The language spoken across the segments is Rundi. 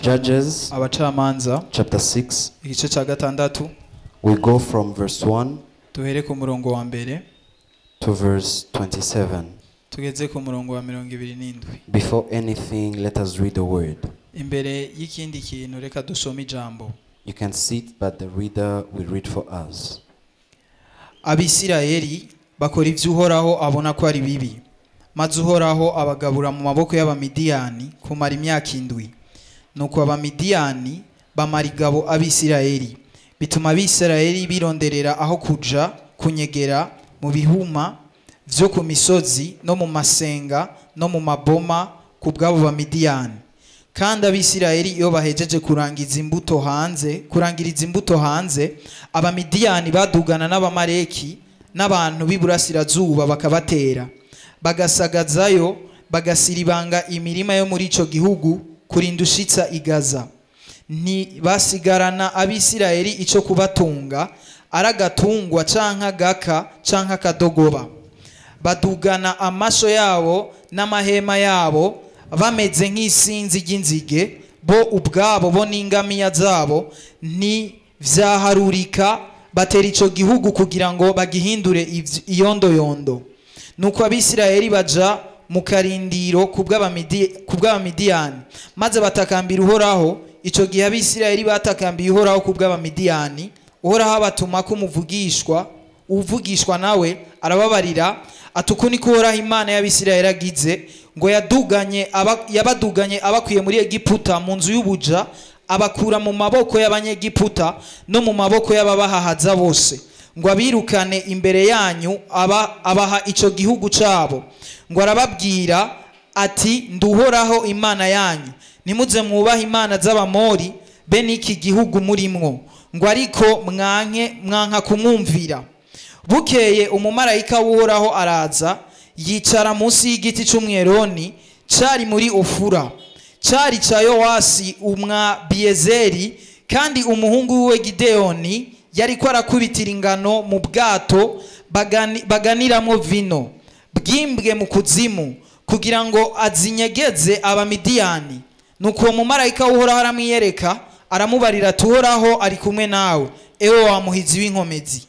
Judges Abacamanza chapter 6. Igice cya gatandatu. We go from verse 1 Duhere ku murongo wa mbere to verse 27. tugeze ku murongo wa 27. Before anything, let us read the word. Imbere y'ikindi kintu, reka dusome ijambo. You can sit, but the reader will read for us. Abisirayeli bakora ibyo Uhoraho abona ko ari bibi, maze Uhoraho abagabura mu maboko y'Abamidiyani kumara imyaka 7. Nuko Abamidiyani bamara igabo Abisirayeli, bituma Abisirayeli bironderera aho kuja kunyegera mu bihuma vyo ku misozi no mu masenga no mu maboma ku bw'abo Bamidiyani. Kandi Abisirayeli iyo bahejeje kurangiriza imbuto hanze, Abamidiyani badugana n'Abamaleki n'abantu b'iburasirazuba bakabatera, bagasagazayo, bagasiribanga imirima yo muri ico gihugu kurinda ushitsa i Gaza. Ntibasigarana Abisirayeli ico kubatunga, ari agatungwa canke agaka canke akadogoba. Badugana amasho yabo n'amahema yabo bameze nk'isinzi ry'inzige, bo ubwabo bo n'ingamiya zabo ntivyaharurika. Batera ico gihugu kugira ngo bagihindure iyondoyondo. Nuko Abisirayeli baja mu karindiro ku bw'Abamidiyani, maze batakambira Uhoraho. Ico gihe Abisirayeli batakambiye Uhoraho ku bw'Abamidiyani, Uhoraho abatuma ko umuvugishwa, uvugishwa nawe arababarira ati: "Uku niko Uhoraho Imana y'Abisirayeli agize ngo yabaduganye abakuye muri Egiputa mu nzu y'ubuja, abakura mu maboko y'Abanyegiputa no mu maboko y'ababahahaza bose, ngo abirukane imbere yanyu, abaha ico gihugu cabo. Ngo arababwira ati: 'Nduhoraho Imana yanyu, ntimuze mwubahe imana z'Abamori be n'iki gihugu murimwo.' Ngo ariko mwanke, mwanka kumwumvira. Bukeye umumarayika w'Uhoraho araza, yicara munsi y'igiti c'umweroni cari muri Ofura, cari ca Yowasi Umwabiyezeri, kandi umuhungu wiwe Gideyoni yariko arakubitira ingano mu bwato baganiramwo vino bwimbwe mu kuzimu, kugira ngo azinyegeze Abamidiyani. Nuko uwo mumarayika w'Uhoraho aramwiyereka, aramubarira ati: 'Uhoraho ari kumwe nawe, ewe wa muhizi w'inkomezi.'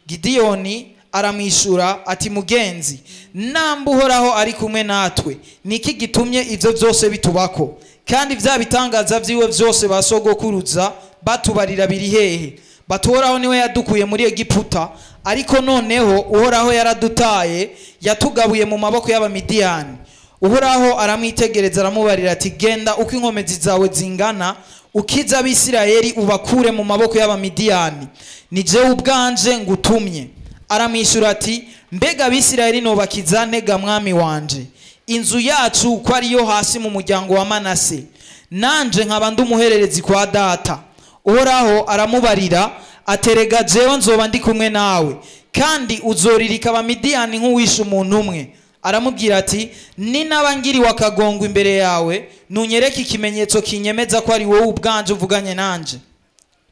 Gidiyoni aramwishura ati: 'Mugenzi, namba Uhoraho ari kumwe natwe, niki gitumye ivyo vyose bitubako? Kandi vya bitangaza vyiwe vyose basogokuruza batubarira biri hehe? Bati: 'Uhoraho niwe yadukuye muri Egiputa.' Ariko noneho Uhoraho yaradutaye, yatugabuye mu maboko y'Abamidiyani." Uhoraho aramwitegereza, aramubarira ati: 'Genda uko inkomezi zawe zingana, ukize Abisirayeli, ubakure mu maboko y'Abamidiyani. Ni jewe ubwanje ngutumye.' Aramwishyura ati: 'Mbega Abisirayeli nobakiza ntega, mwami wanje? Inzu yacu ko ariyo hasi mu muryango wa Manase, nanje nkaba ndi umuhererezi kwa data?' Uhoraho aramubarira aterega: 'Jewe nzoba ndi kumwe nawe, kandi uzoririka Abamidiyani nk'uwishe umuntu umwe.' Aramubwira ati: 'Ninaba ngiriwe akagongo imbere yawe, nunyereke ikimenyetso kinyemeza ko ari wowe ubwanje uvuganye nanje.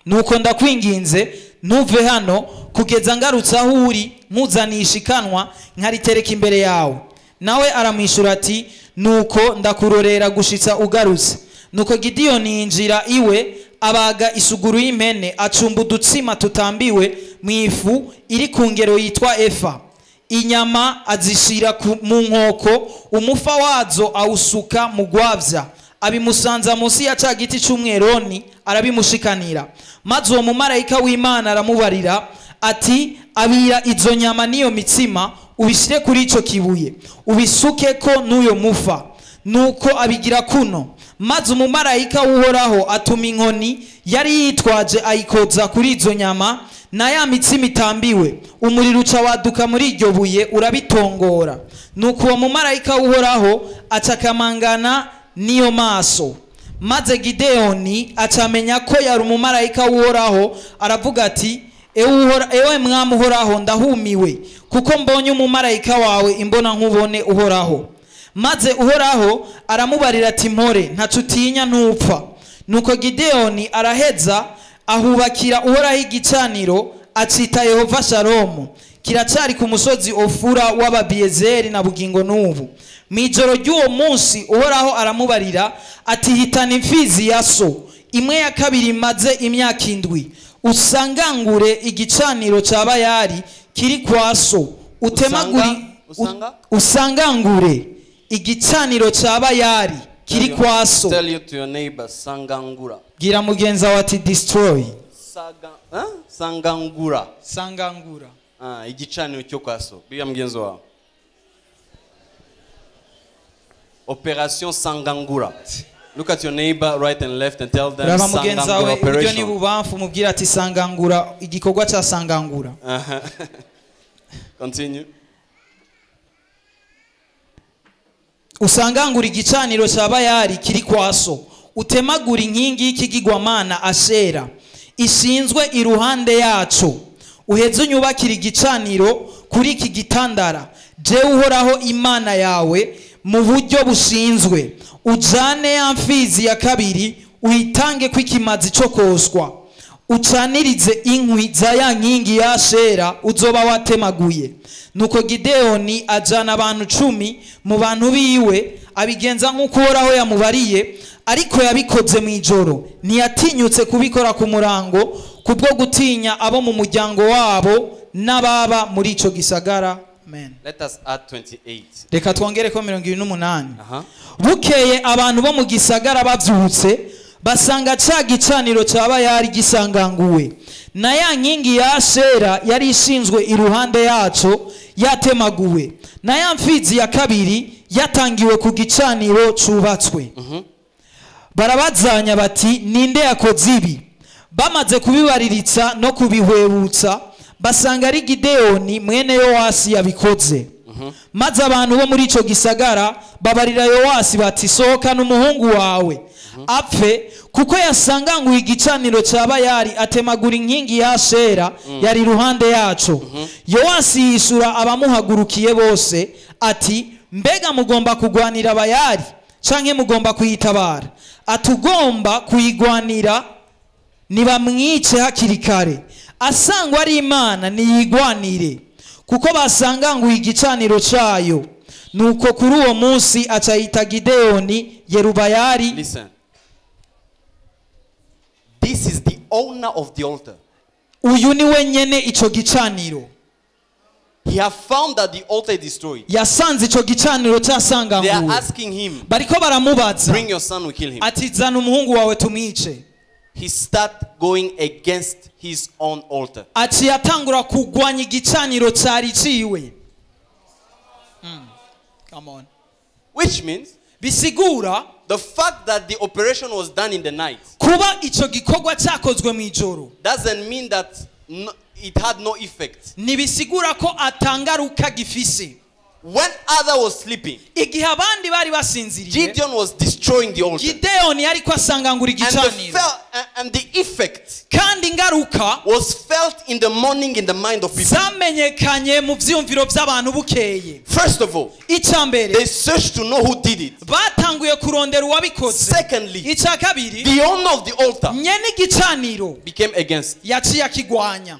Nuko ndakwinginze, ntuve hano kugeza ngarutse aho uri, nkuzanisha ikanwa nkaritereka imbere yawe.' Nawe aramwishyura ati: 'Nuko ndakurorera gushitsa ugarutse.' Nuko Gidiyoni yinjira iwe, abaga isuguru y'impene, acumba udutsima tutambiwe mu ifu iri ku ngero yitwa efa. Inyama azishira mu nkoko, umufa wazo awusuka mu gwavya, abimusanza munsi ya ca giti c'umweroni, arabimushikanira. Maze uwo mumarayika w'Imana aramubarira ati: 'Abira izo nyama n'iyo mitsima, ubishyire kuri ico kibuye, ubisukeko n'uyo mufa.' Nuko abigira kuno. Maze umumarayika w'Uhoraho atuma inkoni yari yitwaje, ayikoza kuri izo nyama na ya mitsima itambiwe, umuriro uca waduka muri iryo buye, urabitongora. Nuko uwo mumarayika w'Uhoraho acakamangana n'iyo maso, maze Gideyoni acamenya ko yari umumarayika w'Uhoraho. Aravuga ati: 'Ewe mwami Uhoraho, ndahumiwe, kuko mbonye umumarayika wawe imbona nkubone, Uhoraho.' Maze Uhoraho aramubarira ati: 'Mpore, ntaco utinya, ntupfa.' Nuko Gideyoni araheza ahubakira Uhoraho igicaniro, acita Yehova Shalomu. Kiracari ku musozi Ofura w'Ababiyezeri na bugingo n'ubu. Mu ijoro ry'uwo munsi Uhoraho aramubarira ati: "Hitana imfizi ya so, imwe ya kabiri imaze imyaka 7, usangangure igicaniro cya Bayari kiri kwa so, utemaguri." Usanga? Usangangure igicaniro cya Bayari kiri kwa so. Tell you to your neighbor, Sangangura. Bwira mugenzi wawe ati: "Destroy." Saga, huh? Sangangura. Sangangura. Ah, igicaniro cyo kwa so. Bwira mugenzi wawe. Operation Sangangura. Look at your neighbor right and left and tell them Raba mugenzi Sangangura wawe iburyo operation. n'ibubamfu, mubwira ati: "Sangangura, igikorwa cya sangangura." Continue. Usangangura igicaniro cya Bayari kiri kwa so, utemagura inkingi y'ikigirwamana Ashera ishinzwe iruhande yaco, uheze unyubakira igicaniro kuri iki gitandara, jewe Uhoraho Imana yawe, mu buryo bushinzwe. Ujane ya mfizi ya kabiri, uyitange kw'ikimazi cyo koswa, ucanirize inkwi za ya nkingi ya Ashera uzoba watemaguye. Nuko Gideyoni ajana abantu 10 mu bantu biwe, abigenza nk'uko Uhoraho yamubariye, ariko yabikoze mu ijoro, ntiyatinyutse kubikora ku murango kubwo gutinya abo mu muryango wabo n'ababa muri ico gisagara. Amen. Let us add 28. Reka twongereko 28. Uh-huh. Bukeye abantu bo mu gisagara bavyutse, basanga ca gicaniro ca Bayari gisanganguwe, na ya nkingi ya Ashera yari ishinzwe iruhande yaco yatemaguwe, na ya mfizi ya kabiri yatangiwe ku gicaniro cubatswe. Barabazanya bati: "Ninde yakoze ibi?" Bamaze kubibariritsa no kubihwebutsa, basanga ari Gideyoni mwene Yowasi yabikoze. Maze abantu bo muri ico gisagara babarira Yowasi bati: "Sohokana umuhungu wawe apfe, kuko yasanganguye igicaniro cya Bayari, atemagura inkingi ya Ashera yari iruhande yaco." Yowasi yishura abamuhagurukiye bose ati: "Mbega mugomba kugwanira Bayari, canke mugomba kuyitabara? Atugomba kuyigwanira nibamwice hakiri kare. Asangwa ari Imana, niyigwanire, kuko basanganguye igicaniro cayo." Nuko kuri uwo munsi acayita Gideyoni Yerubayari. Listen. This is the owner of the altar. Uyu ni we nyene ico gicaniro. He have found that the altar is destroyed. Yasanze ico gicaniro They are cyasanganguwe. Asking him, Bariko baramubaza, "Bring your son, we kill him." ati: "Zana umuhungu wawe tumwice." He start going against his own altar. Aciye atangura kugwanya igicaniro cyari ciwe. Come on. Which means Bisigura the fact that the operation was done in the night kuba ico gikorwa cyakozwe mu ijoro doesn't mean that no, it had no effect. Ntibisigura ko atangaruka gifise. When other was sleeping, Igihe abandi bari basinziriye, Gideon was destroying the altar. Gideyoni yariko asangangura And the, igicaniro. and the effect Kandi ingaruka was felt in the morning in the mind of people. Zamenyekanye mu vyiyumviro by'abantu bukeye. First of all, Icya mbere, they searched to know who did it. Batanguye kurondera uwabikoze. Secondly, Icya kabiri, the owner of the altar nyene igicaniro became against. Yaciye akigwanya.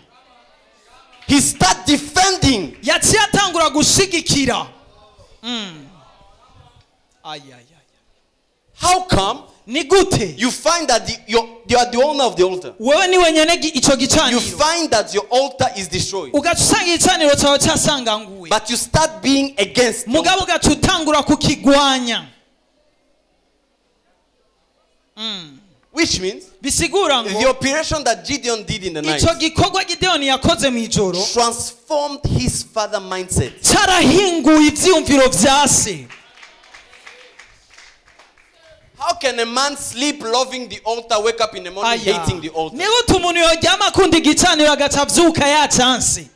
He started defending. Yaciye atangura gushigikira. Ay, ay, ay. How come Ni gute you find that you are the owner of the altar? Wewe ni wenyene ico You gicaniro, find that your altar is destroyed, ugaca usanga igicaniro cyawe cyasanganguwe, but you start being against the mugabo altar. ugaca utangura kukigwanya? Which means Bisigura the ngo operation that Gideon did in the night ico gikorwa Gideyoni yakoze mu ijoro transformed his father mindset. Cyarahinguye ivyiyumviro vya se. How can a man sleep loving the altar, wake up in the morning Aya. Hating the altar? Ni gute umuntu yoryama akunda igicaniro, agaca avyuka yacanse?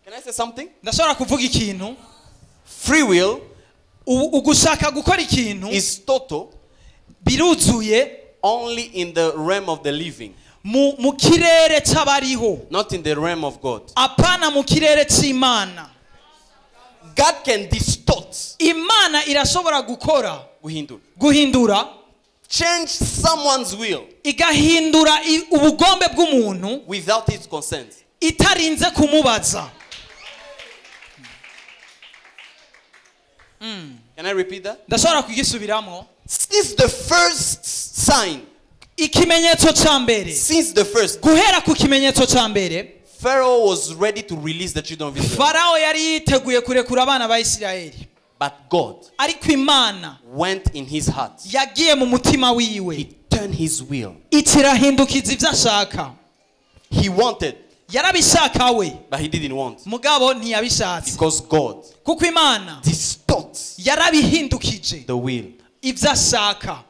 Can I say something? Ndashobora kuvuga ikintu? Free will Ugushaka gukora ikintu is total biruzuye only in the realm of the living, mu kirere c'abariho, not in the realm of God. Apana mu kirere c'Imana. God can distort, Imana irashobora gukora, guhindura, guhindura, change someone's will igahindura ubugombe bw'umuntu without his consent. Itarinze kumubaza. Can I repeat that? Ndashobora kugisubiramo. Since the first sign, Ikimenyetso ca mbere, since the first, guhera ku kimenyetso ca mbere, Pharaoh was ready to release the children of Israel. Farawo yari yiteguye kurekura abana ba Isirayeli. But God Ariko Imana went in his heart. yagiye mu mutima wiwe. He turned his will. Ikirahindukiza ibyo ashaka. He wanted, Yarabishaka we, but he didn't want. mugabo ntiyabishatse. Because God Kuko Imana distorts yarabihindukije the will. ibyo ashaka.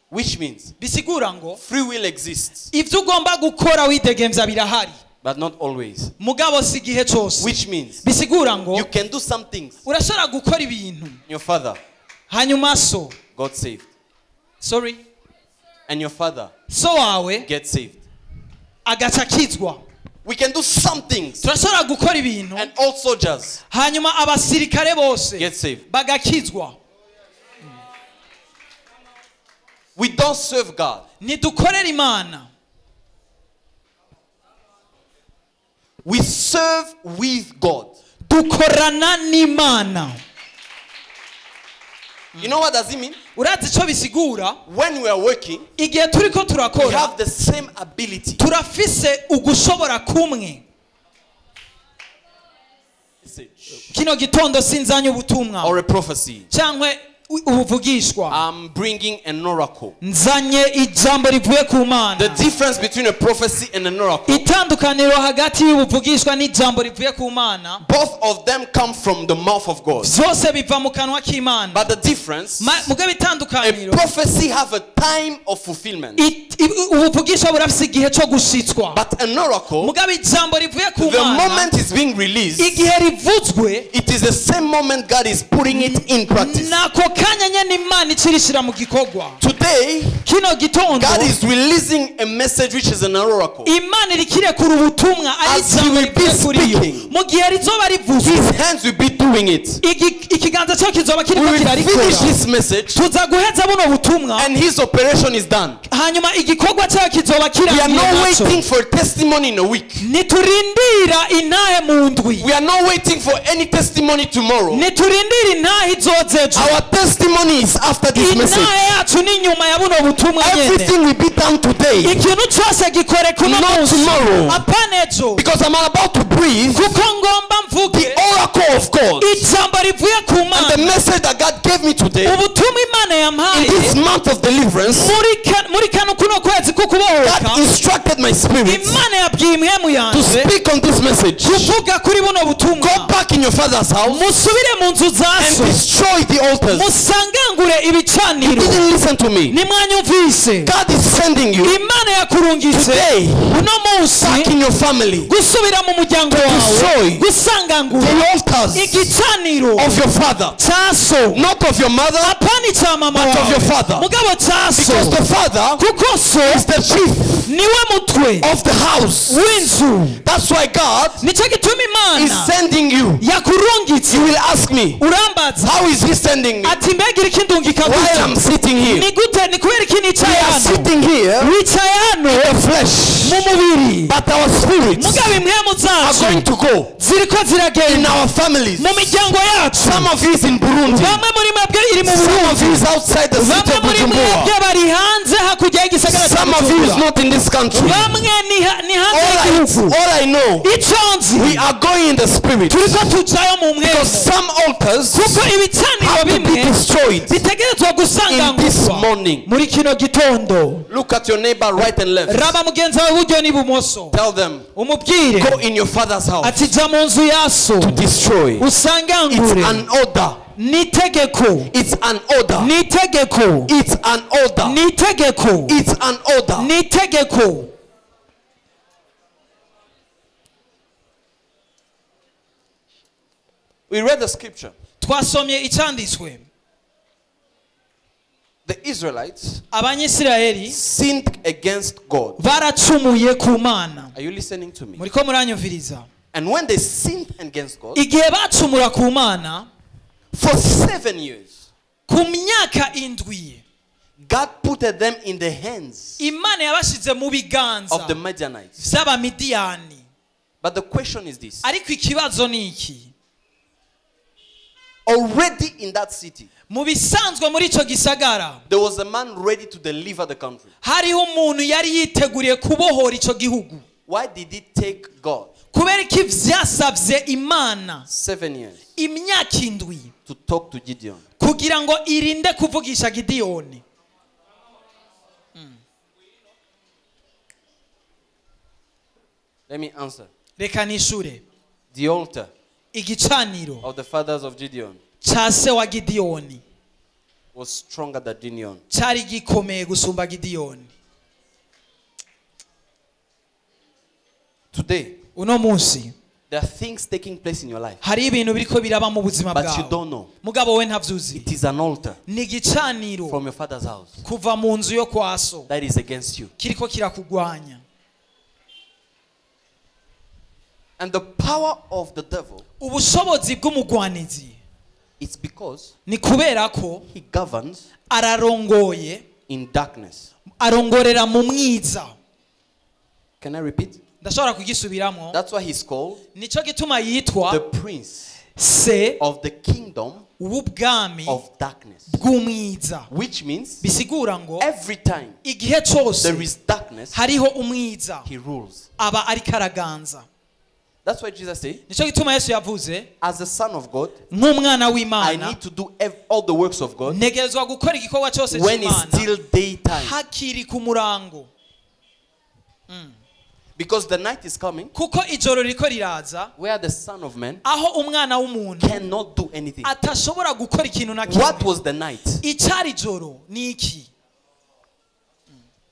Which means Bisigura ngo free will exists, ibyo ugomba gukora widegemvya birahari, but not always. mugabo si igihe cyose. Which means Bisigura ngo you can do some things. urashobora gukora ibintu, Your father hanyuma so got saved. sorry And your father so wawe gets saved. agaca akizwa. We can do some things. Turashobora gukora ibintu, And all soldiers hanyuma abasirikare bose get saved. bagakizwa. We don't serve God. Ntidukorera Imana. We serve with God. Dukorana n'Imana. You know what does it mean? Urazi ico bisigura? When we are working, Igihe turiko we turakora, have the same ability. turafise ugushobora kumwe. Message. Kino gitondo sinzanye ubutumwa Or a prophecy. cyangwa ubuvugishwa. I'm bringing an oracle. Nzanye ijambo rivuye ku The Mana. difference between a prophecy and an oracle, Itandukaniro hagati y'ubuvugishwa n'ijambo rivuye ku Mana, both of them come from the mouth of God. byose biva mu kanwa k'Imana. But the difference, Mugabo a itandukaniro, prophecy have a time of fulfillment. Ubuvugishwa burafise igihe cyo gushitswa. But an oracle, Mugabo ijambo rivuye ku the Mana, moment it's being released, igihe rivuzwe, it is the same moment God is putting it in practice. nako kanya nyene Imana icirishira mu gikorwa. Today, Kino gitondo, God is releasing a message which is an oracle. Imana irikirekura ubutumwa ari As he ijambo will be rivuye kuri yo. speaking, Mu gihe rizoba rivuzwe, his hands will be doing it. Ikiganza cyo kizoba We kiriko will finish kirarikora. this message Tuza guheza buno butumwa, and his operation is done. hanyuma igikorwa cyayo kizoba We are kirangiye not naco. waiting for testimony in a week. Ntiturindira intahe mu ndwi. We are not waiting for any testimony tomorrow. Ntiturindira intahe izoza ejo. Our testimony is after this message. Intahe yacu ni nyuma ya buno butumwa nyene. Everything will be done today. Ikintu cyose gikoreka uno Not munsi, tomorrow. apana ejo. Because I'm about to breathe Kuko ngomba mvuge the oracle of God ijambo rivuye ku and the Mana, message that God gave me today ubutumwa Imana in yampaye this month of deliverance. muri kano kuno kwezi kukubohoka. God instructed my spirit Imana yabwiye impwemu to yanje speak on this message. kuvuga kuri buno Go butumwa. back in your father's house Musubire mu nzu za and so, destroy the altars. musangangure You ibicaniro. didn't listen to me. Nimwanyumvise. God is sending you Imana yakurungitse today uno munsi back in your family gusubira mu muryango wawe, destroy gusangangura the altars igicaniro of your father, cya so, not of your mother, apana icya mama but of wawe, your father. mugabo cya so, Because the father kuko so is the chief niwe mutwe of the house. w'inzu. That's why God Nicyo gituma is Imana sending you. yakurungitse. You will ask me, Urambaza how is he sending me ati mbega iriko indungika while gute? I'm sitting here? Ni gute? Ni kubera iki We nicaye are hano? sitting here Wicaye hano in the flesh, mu mubiri, but our spirits mugabo impwemu are zacu going to go ziriko in ziragenda our families. mu miryango yacu. Some of you is in Burundi. Bamwe muri mwebwe iri mu Some Burundi, of you is outside the city bamwe of muri Bujumbura. mwebwe bari hanze hakurya y'igisagara cya Some of you is Bujumbura, not in this country. bamwe ni hanze y'igihugu. All I know, Icyo nzi, we are going in the spirit. turiko tujayo mu Because mwemu, some altars kuko ibicaniro have to be bimwe destroyed bitegerezwa in this gusangangurwa morning. muri kino gitondo. Look at your neighbor right and left. Raba mugenzi wawe iburyo n'ibumoso, Tell them, umubwire go in your father's house ati jya mu nzu ya so to destroy. It's usangangure. an order. Ni itegeko. It's an order. Ni itegeko. It's an order. Ni itegeko. It's an order. Ni itegeko. We read the scripture. Twasomye icyanditswe. The Israelites Abanyisirayeli sinned against God. baracumuye ku Mana. Are you listening to me? Muriko muranyumviriza? And when they sinned against God, Igihe bacumura ku Mana, for 7 years, ku myaka 7, God put them in the hands Imana yabashize mu biganza of the Midianites. by'Abamidiyani. But the question is this. Ariko ikibazo ni iki? Already in that city, Mu bisanzwe muri ico gisagara, there was a man ready to deliver the country. hariho umuntu yari yiteguriye kubohora ico gihugu. Why did it take God Kubera iki vyasavye Imana 7 years imyaka 7 to talk to Gideon? kugira ngo irinde kuvugisha Gideyoni? Let me answer. Reka nishure. The altar Igicaniro of the fathers of Gideon ca se wa Gideyoni was stronger than Gideon. cari gikomeye gusumba Gideyoni. Today, Uno munsi there are things taking place in your life, hari ibintu biriko biraba mu buzima but you bwawe, don't know. mugabo we ntavyuzi. It is an altar Ni igicaniro from your father's house kuva mu nzu yo kwa so that is against you. kiriko kirakugwanya. And the power of the devil, Ubushobozi bw'umugwanizi it's because ni kubera ko he governs ararongoye, in darkness. arongorera mu mwiza. Can I repeat? Ndashobora kugisubiramo. That's why he's called Nico gituma yitwa the prince se of the kingdom w'ubwami of darkness, bw'umwiza. which means Bisigura ngo every time igihe there cose is darkness, hariho umwiza, he rules. aba ariko araganza. That's why Jesus said, Nico gituma Yesu yavuze, as the Son of God, nk'umwana I w'Imana need to do all the works of God ntegerezwa gukora igikorwa cyose when it's cy'Imana still daytime. hakiri ku murango. Because the night is coming Kuko ijoro ririko riraza where the Son of Man aho umwana w'umuntu cannot do anything. atashobora gukora ikintu na What kimwe. was the night? Icyari ijoro ni iki?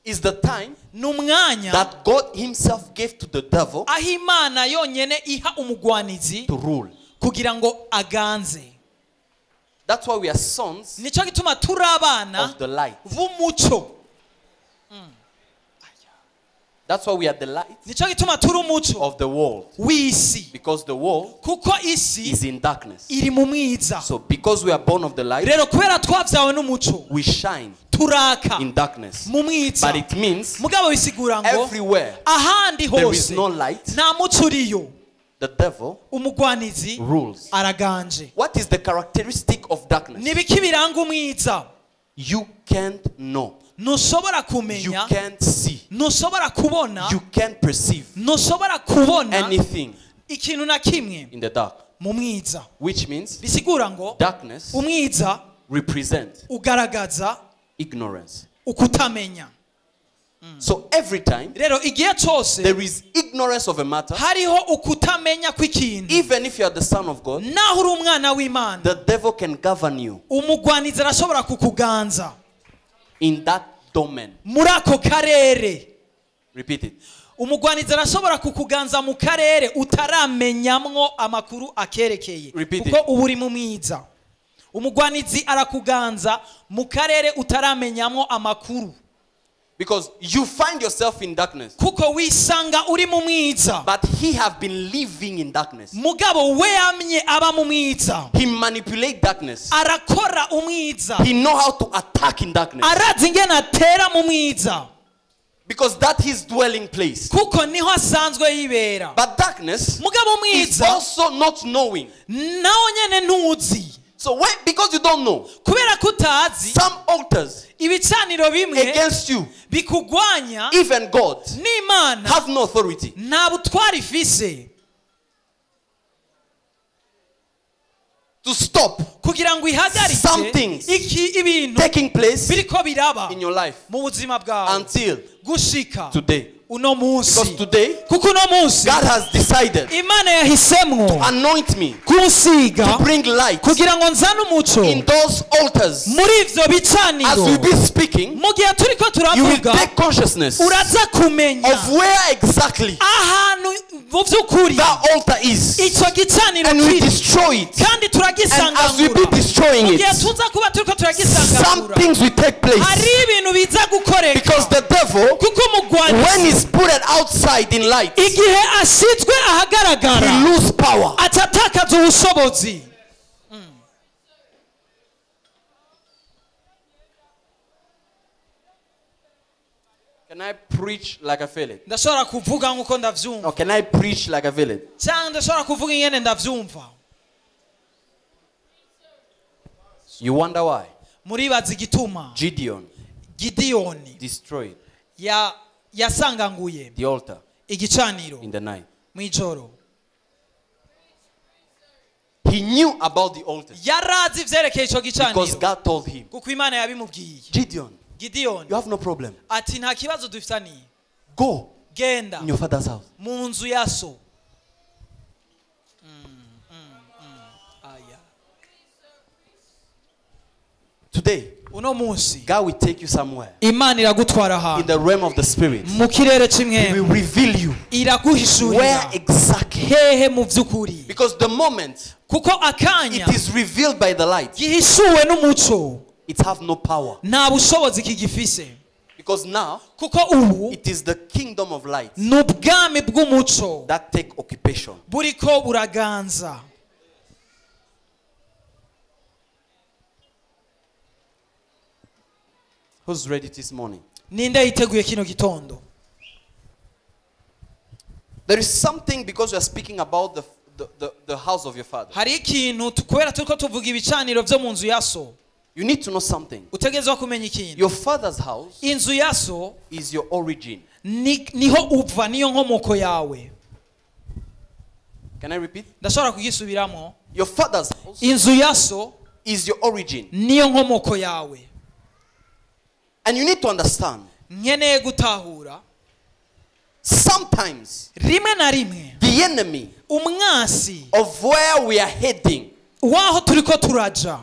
Is the time Ni umwanya that God himself gave to the devil aho Imana yonyene iha umugwanizi to rule. kugira ngo aganze. That's why we are sons Nico gituma turi abana of the light. b'umuco. That's why we are the light Nico gituma turi umuco of the world. w'isi, Because the world kuko isi is in darkness. iri mu mwiza. So because we are born of the light, Rero kubera twavyawe n'umuco, we shine turaka in darkness. mu mwiza. But it means Mugabo bisigura ngo everywhere ahandi there is hose no light, nta muco uriyo, the devil umugwanizi rules. araganje. What is the characteristic of darkness? Nibiki biranga umwiza? You can't know. Ntushobora You kumenya, can't see. ntushobora kubona, You can't perceive ntushobora kubona anything ikintu na kimwe in the dark. mu mwiza. Which means Bisigura ngo darkness umwiza represents ugaragaza ignorance. ukutamenya. So every time Rero igihe cyose there is ignorance of a matter, hariho ukutamenya kw'ikintu, even if you are the son of God, naho uri umwana w'Imana, the devil can govern you umugwanizi arashobora kukuganza in that domain. muri ako karere. Repeat it. Umugwanizi arashobora kukuganza mu karere utaramenyamwo amakuru akerekeye, Repeat it. kuko uba uri mu mwiza. Umugwanizi arakuganza mu karere utaramenyamwo amakuru, Because you find yourself in darkness, kuko wisanga uri mu mwiza, but he have been living in darkness. mugabo we yamye aba mu mwiza. He manipulate darkness. Arakora umwiza. He know how to attack in darkness. Arazi ingene atera mu mwiza, Because that is dwelling place. kuko niho asanzwe yibera. But darkness Mugabo is umwiza also not knowing. nawo nyene ntuzi. So when, because you don't know, Kubera ko utazi, some altars ibicaniro bimwe against you, bikugwanya, even God, n'Imana have no authority. nta butware ifise to stop kugira ngo ihagarike Some things iki ibintu taking place biriko biraba in your life mu buzima bwawe until gushika today. uno Because munsi. today, Kuko uno munsi God has decided Imana yahisemwo anoint me kunsiga to bring light kugira ngo nzane umuco in those altars. muri ivyo As we bicaniro. be speaking, Mu gihe turiko you will turavuga, take consciousness uraza kumenya of where exactly ahantu mu by'ukuri that altar is, icyo gicaniro and we kiri, destroy it. kandi And as we be turagisangangura. destroying Mu it, gihe tuza kuba turiko some turagisangangura, things will take place hari ibintu biza gukoreka, because the devil, kuko umugwanizi when he's put outside in light, he igihe ashyizwe ahagaragara lose power. atatakaza ubushobozi. Can I preach like I feel it? Ndashobora kuvuga nkuko ndavyumva, Or can I preach like I feel it? cyangwa ndashobora kuvuga ingene ndavyumva. You wonder why? Muribaza igituma Gideon Gidiyoni destroyed yasanganguye the altar igicaniro in the night. mw'ijoro. He knew about the altar Yarazi ivyerekeye ico because gicaniro God told him, kuko Imana yabimubwiye. Gideon, Gidiyoni you have no problem. ati nta kibazo dufitaniye. Go Genda in your father's house. mu nzu ya so. Aya. Today, Uno munsi God will take you somewhere Imana iragutwara in ahantu the realm of the spirit. mu kirere He c'imwembe, will reveal you where iraguhishurira exactly. hehe mu vy'ukuri, Because the moment kuko akanya it is revealed by the light, gihishuwe n'umuco it have no power. nta bushobozi kigifise, Because now kuko ubu it is the kingdom of light ni ubwami bw'umuco that take occupation. buriko buraganza. Who's ready this morning? Ninde yiteguye kino gitondo? There is something, because we are speaking about the house of your father. Hari ikintu kubera turiko tuvuga ibicaniro vyo mu nzu ya so. You need to know something. Utegerezwa kumenya ikintu. Your father's house Inzu ya so is your origin. niho uva, niyo nkomoko yawe. Can I repeat? Ndashobora kugisubiramo. Your father's house Inzu ya so is your origin. niyo nkomoko yawe. And you need to understand, Nkeneye gutahura sometimes rimwe na rimwe the enemy umwasi of where we are heading waho turiko turaja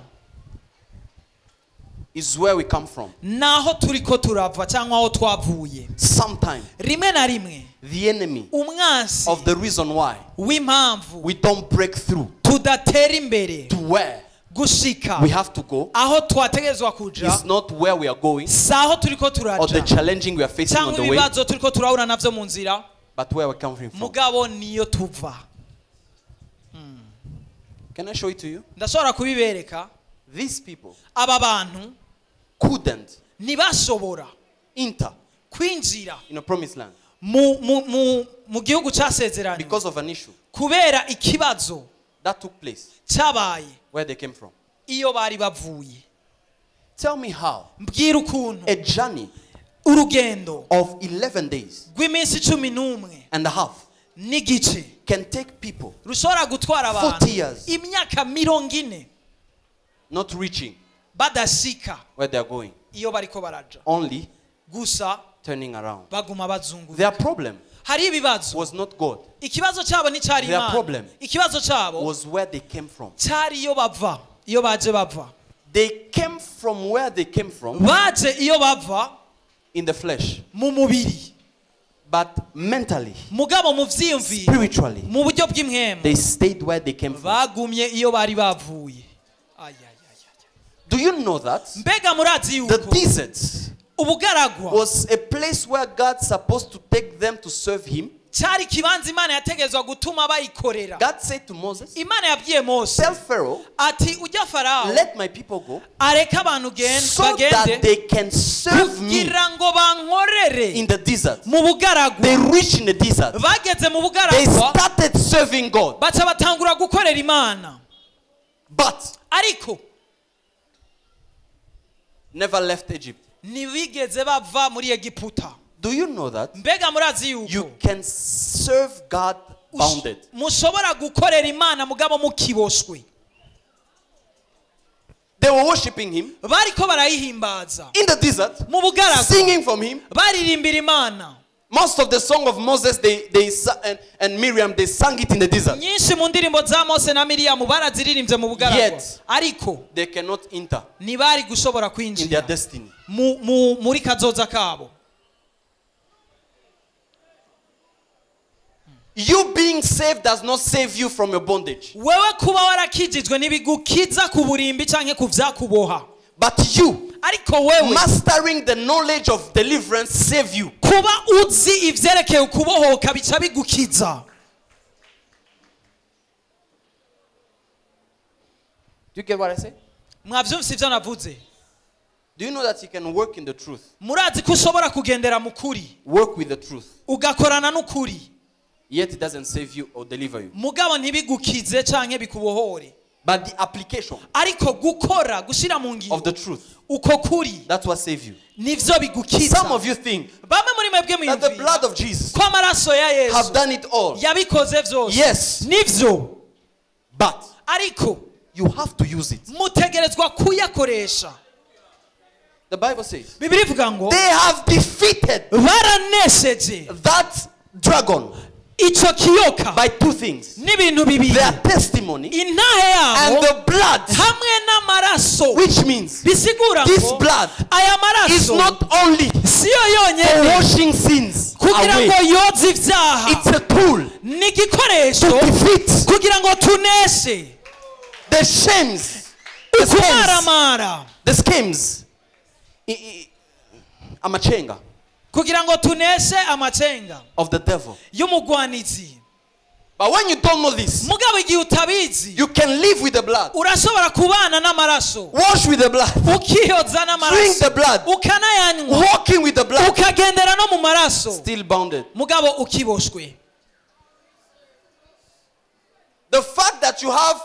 is where we come from. naho turiko turava cyangwa aho twavuye. Sometimes Rimwe na rimwe the enemy umwasi of the reason why w'impamvu we don't break through tudatera imbere to where gushika we have to go aho twategerezwa kuja is not where we are going si aho turiko or the turaja challenging we are facing on cyangwa the way, ibibazo turiko turahura navyo mu nzira, but where we come from. mugabo niyo tuva. Can I show it to you? Ndashobora kubibereka. These people Aba bantu couldn't ntibashobora enter kwinjira in a promised land mu gihugu casezeranywe because of an issue kubera ikibazo that took place cyabaye where they came from. iyo bari bavuye. Tell me how Mbwira ukuntu a journey urugendo of 11 days rw'iminsi 11 and a half n'igice can take people rushobora gutwara abantu 40 years imyaka 40 not reaching badashika where they are going, iyo bariko baraja, only gusa turning around. baguma bazunguruka. Their problem Hari ibibazo. was not God. Ikibazo cyabo nticyari Their Imana. problem Ikibazo cyabo was where they came from. cyari iyo bava, iyo baje bava. They came from where they came from Baje iyo bava in the flesh, mu mubiri, but mentally, mugabo mu vyiyumviro, spiritually, mu buryo bw'impwemu, they stayed where they came from. bagumye iyo bari bavuye. Ay, ay, ay, ay. Do you know that Mbega murazi the yuko desert ubugaragwa was a place where God's supposed to take them to serve him? cyari ikibanza Imana yategerezwa gutuma bayikorera. God said to Moses, Imana yabwiye Mose tell Pharaoh, ati ujya Farawo let my people go areke abantu so that bagende they can serve me kugira ngo bankorere in the desert. mu bugaragwa. They reached in the desert. Bageze mu They bugaragwa started serving God. baca batangura gukorera Imana, But ariko never left Egypt. ntibigeze bava muri Egiputa. Do you know that Mbega murazi you yuko can serve God bounded? mushobora gukorera Imana mugabo mukiboshwe? They were worshiping him Bariko barayihimbaza in the desert, mu bugaragwa, singing from him. baririmbira Imana. Most of the song of Moses and Miriam, they sang it in the desert. Nyinshi mu ndirimbo za Mose na Miriam baraziririmbye mu bugaragwa, Yet, ariko they cannot enter ntibari gushobora in their kwinjira destiny. muri kazoza kabo. You being saved does not save you from your bondage. Wewe kuba warakijijwe ntibigukiza ku burimbi canke ku vyakuboha. But you Ariko wewe mastering the knowledge of deliverance save you. kuba uzi ivyerekeye ukubohoka bica bigukiza. Do you get what I say? Mwavyumvise ivyo navuze? Do you know that you can work in the truth? Murazi ko ushobora kugendera mu kuri, Work with the truth. ugakorana n'ukuri, Yet it doesn't save you or deliver you. mugabo ntibigukize canke bikubohore. But the application ariko gukora gushira mu ngiro of the truth, uko kuri that's what saves you. nivyo bigukiza. Some of you think Bamwe muri mwebwe that the mwiyumvira blood of Jesus ko amaraso ya have Yesu done it all. yabikoze vyose. Yes. Nivyo. But ariko you have to use it. Mutegerezwa kuyakoresha. The Bible says Bibiliya ivuga ngo they have defeated baranesheje that dragon ico kiyoka by two things: n'ibintu bibiri, their testimony intahe and yabo the blood, hamwe n'amaraso, which means bisigura this ngo blood aya is maraso not only siyo for yonyene washing sins kugira ngo away, yoze ibyaha, it's a tool ni igikoresho to defeat kugira ngo tuneshe the shames, the schemes, ukumaramara, the schemes, amachenga kugira ngo tuneshe amacenga of the devil. y'umugwanizi. But when you don't know this, Mugabo igihe utabizi, you can live with the blood, urashobora kubana n'amaraso, wash with the blood, ukiyoza drink n'amaraso, the blood, ukanayanywa, walking with the blood, ukagendera no mu maraso, still bounded. mugabo ukiboshwe. The fact that you have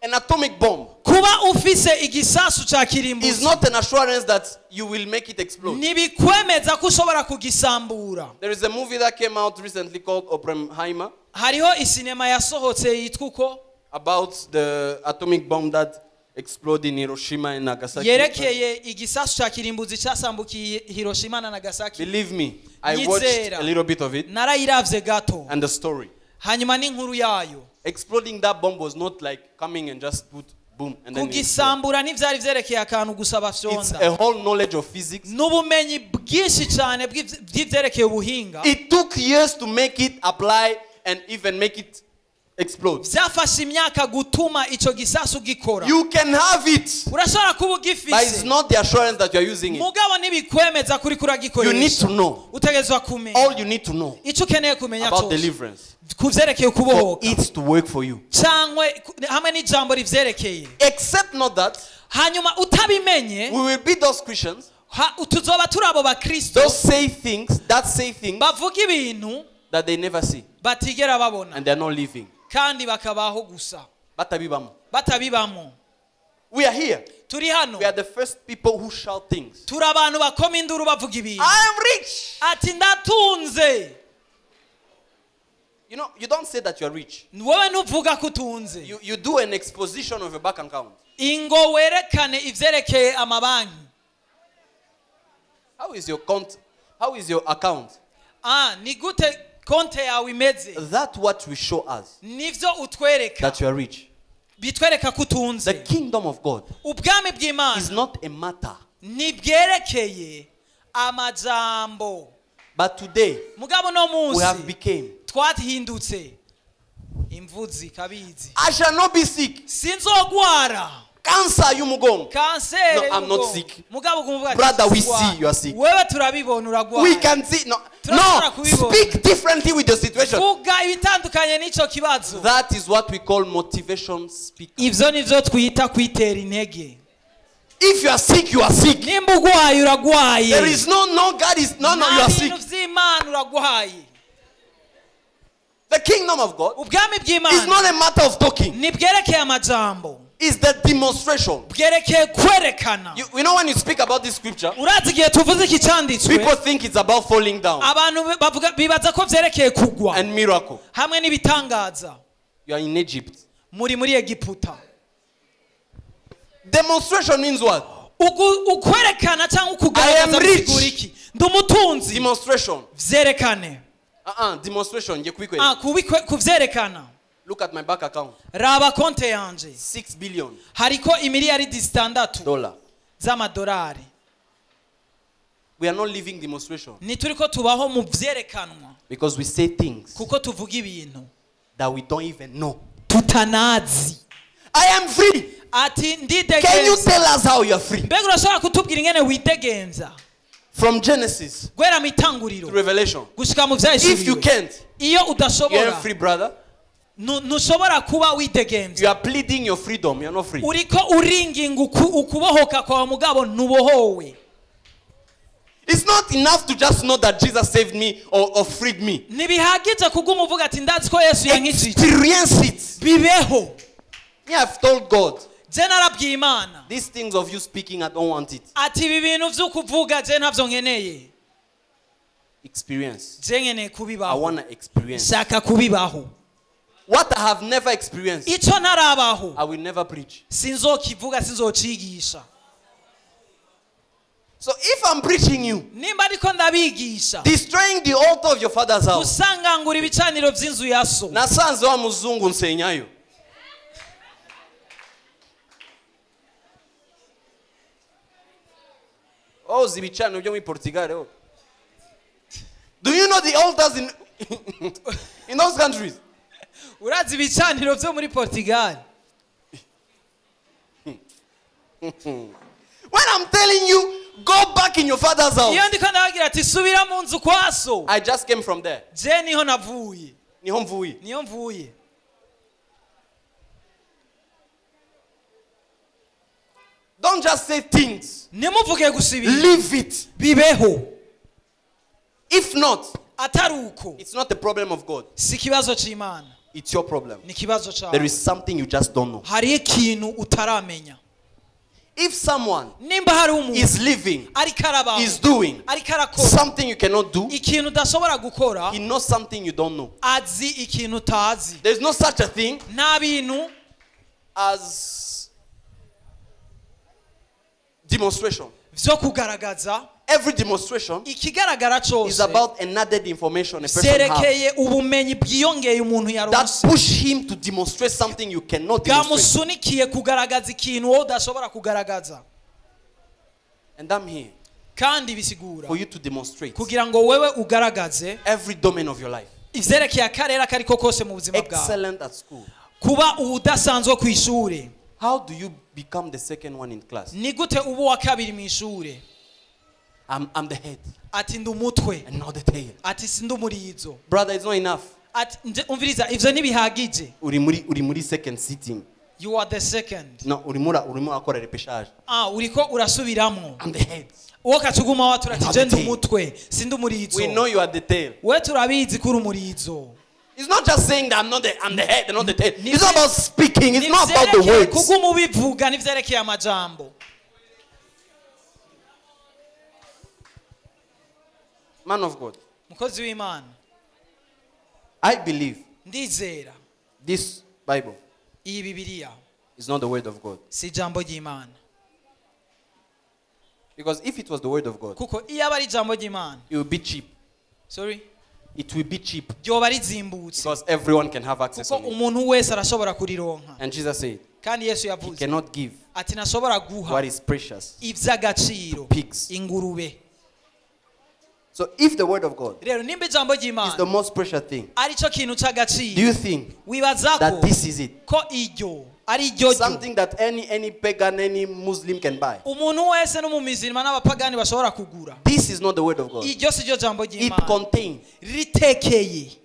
an atomic bomb Kuba ufise igisasu ca is kirimbuzi not an assurance that you will make it explode. ntibikwemeza ko ushobora kugisambura. There is a movie that came out recently called Oppenheimer Hariho isinema yasohotse yitwa uko about the atomic bomb that exploded in Hiroshima and Nagasaki. yerekeye igisasu ca kirimbuzi casambukiye Hiroshima na Nagasaki. Believe me, I watched Nyizera. a little bit of it Narayiravye gato and the story. hanyuma n'inkuru yayo. Exploding that bomb was not like coming and just put boom and then it exploded. Kugisambura ntivyari vyerekeye akantu gusa It's bafyonda, a whole knowledge of physics. n'ubumenyi bwinshi cyane bw'ivyerekeye ubuhinga. It took years to make it apply and even make it explode. Byafashe imyaka gutuma ico gisasu gikora. You can have it, Urashobora kuba but it's ugifise, not the assurance that you are using it. mugabo ntibikwemeza kuri You need kuragikoresha. to know. Utegerezwa kumenya All you need to know ico ukeneye kumenya about cyose deliverance ku vyerekeye for ukubohoka it to work for you. cangwe hamwe n'ijambo rivyerekeye. Except not that Hanyuma utabimenye, we will be those Christians, tuzoba turi abo bakristo those say things that say things bavuga ibintu that they never see batigera babona and they are not living. kandi bakabaho gusa Batabibamo. batabibamo. We are here. Turi hano. We are the first people who shout things. Turi abantu bakoma induru bavuga ibintu. I am rich. Ati ndatunze. You know, you don't say that you are rich. Wowe ntuvuga ko utunze. You do an exposition of your bank account. Ingo werekane ivyerekeye amabanki. How is your account? How is your account? Ni gute konte yawe imeze? That what will show us Nivyo utwereka that you are rich. bitwereka ko The utunze. kingdom of God Ubwami is bw'Imana not a matter. ntibwerekeye amajambo. But today Mugabo no we have munsi became. twahindutse imvuzi kabizi. I shall not be sick. Sinzogwara Cancer y'umugongo. kanseri. No, I'm not y'umugongo. sick. Mugabo uguma uvuga ati, Brother, we "Sinzogwara." see you are sick. Wewe turabibona uragwara. We can see. No, Turashobora no. kubibona. Speak differently with the situation. Vuga ibitandukanye n'ico kibazo. That is what we call motivation speaker. Ivyo nivyo twita kwitera intege. If you are sick, you are sick. Nimba ugwaye uragwaye. There is no, God is, no, you Nta are sick. bintu vy'Imana uragwaye. The kingdom of God Ubwami is bw'Imana not a matter of talking. ntibwerekeye amajambo, It's the demonstration. bwerekeye kwerekana. You know when you speak about this scripture, Urazi igihe tuvuze iki cyanditswe, people think it's about falling down abantu bavuga bibaza ko vyerekeye kugwa and miracle. hamwe n'ibitangaza. You are in Egypt. Muri muri Egiputa. Demonstration means what? Ukwerekana cyangwa I am ukugaragaza rich. bisigura iki? Ndi umutunzi. Demonstration. Vyerekane. Demonstration. Ngiye kubikwereka. Kuvyerekana. Look at my bank account. Raba konte yanje. $6 billion. Hariko imiliyaridi 6 Dollar. z'amadolari. We are not living demonstration. Ntituriko tubaho mu vyerekanwa. Because we say things Kuko tuvuga ibintu that we don't even know. tutanazi. I am free. Ati Can you ndidegemvya. tell us how you are free? Mbega urashobora kutubwira ingene widegemvya? From Genesis Guhera mu itanguriro to Revelation. gushika mu If you vyahishuriwe. can't, Iyo you are udashobora, free, brother. ntushobora kuba widegemvya. You are pleading your freedom. You are not free. Uriko uringinga ukubohoka kwawe mugabo ntubohowe. It's not enough to just know that Jesus saved me or freed me. Ntibihagije kuguma uvuga ati ndazi ko Yesu yankijije. Experience it. Bibeho. Me, I've told God. Je narabwiye Imana. These things of you speaking, I don't want it. Ati ibi bintu vyo kuvuga je ntavyo nkeneye. Experience. Je nkeneye I kubibaho. want to experience. Shaka kubibaho. What I have never experienced, Ico ntarabaho. I will never preach. Sinzokivuga, sinzocigisha. So if I'm preaching you, Nimba ariko ndabigisha, destroying the altar of your father's house. gusangangura ibicaniro vy'inzu ya so. Nasanze wa muzungu nsenyayo. Oh, zibicaniro byo muri Portugal. Oh. Do you know the altars in in those countries? Urazi ibicaniro vyo muri Portugal? When I'm telling you, go back in your father's house. Iyo ndiko ndababwira ati subira mu nzu kwa so. I just came from there. Je niho navuye. Niho mvuye. Niho mvuye. Don't just say things. Ntimuvuge gusa ibintu. Live it. Bibeho. If not, Atari uko. it's not the problem of God. Si ikibazo c'Imana. It's your problem. Ni ikibazo cawe. There is something you just don't know. Hari ikintu utaramenya. If someone Nimba hari umuntu is living, ariko arabaho, is doing ariko arakora something you cannot do, ikintu udashobora gukora, he knows something you don't know. azi ikintu utazi. There's no such a thing Nta bintu as demonstration. vyo kugaragaza. Every demonstration Ikigaragara is cose about an added information a person has vyerekeye ubumenyi bwiyongeye umuntu that yaronse, push him to demonstrate something you cannot demonstrate. bwamusunikiye kugaragaza ikintu wowe udashobora kugaragaza. And I'm here Kandi bisigura for you to demonstrate kugira ngo wewe ugaragaze every domain of your life. ivyerekeye akarere akariko kose mu buzima bwawe. Excellent at school. Kuba udasanzwe ku ishure. How do you become the second one in class? Ni gute uba uwa kabiri mu ishure? I'm the head Ati ndi umutwe. and not the tail. Ati sindi umurizo. Brother, it's not enough. Ati umviriza ivyo ntibihagije. Uri muri second sitting. You are the second. No, urimo akora repêchage. Ah, uriko urasubiramwo. I'm the head. Uwo kacuguma watura ati Not je the ndi tail. umutwe, sindi umurizo. We know you are the tail. We turabizi ko uri umurizo. It's not just saying that I'm the head and not the tail. It's not about speaking. It's not about the Nivyerekeye words. kuguma ubivuga, nivyerekeye amajambo. Man of God, Mukozi w'Imana, I believe ndizera this Bible iyi Bibiliya is not the word of God. si ijambo ry'Imana. Because if it was the word of God, Kuko iyo aba ari ijambo ry'Imana, it would be cheap. Sorry? It will be cheap. Ryoba rizimbutse. Because everyone can have access Kuko on it. umuntu wese arashobora kurironka. And Jesus said, Kandi Yesu he yavuze cannot give ati ntashobora guha what is precious ivy'agaciro to pigs. ingurube. So if the word of God Rero nimba ijambo is ry'Imana the most precious thing, arico kintu c'agaciro, do you think wibaza that ko this is it? ko iryo ari iryo ryo Something that any pagan, any Muslim can buy. umuntu wese n'umumizirima n'abapagani bashobora kugura. This is not the word of God. Iryo si ryo jambo It ry'Imana. contains Ritekeye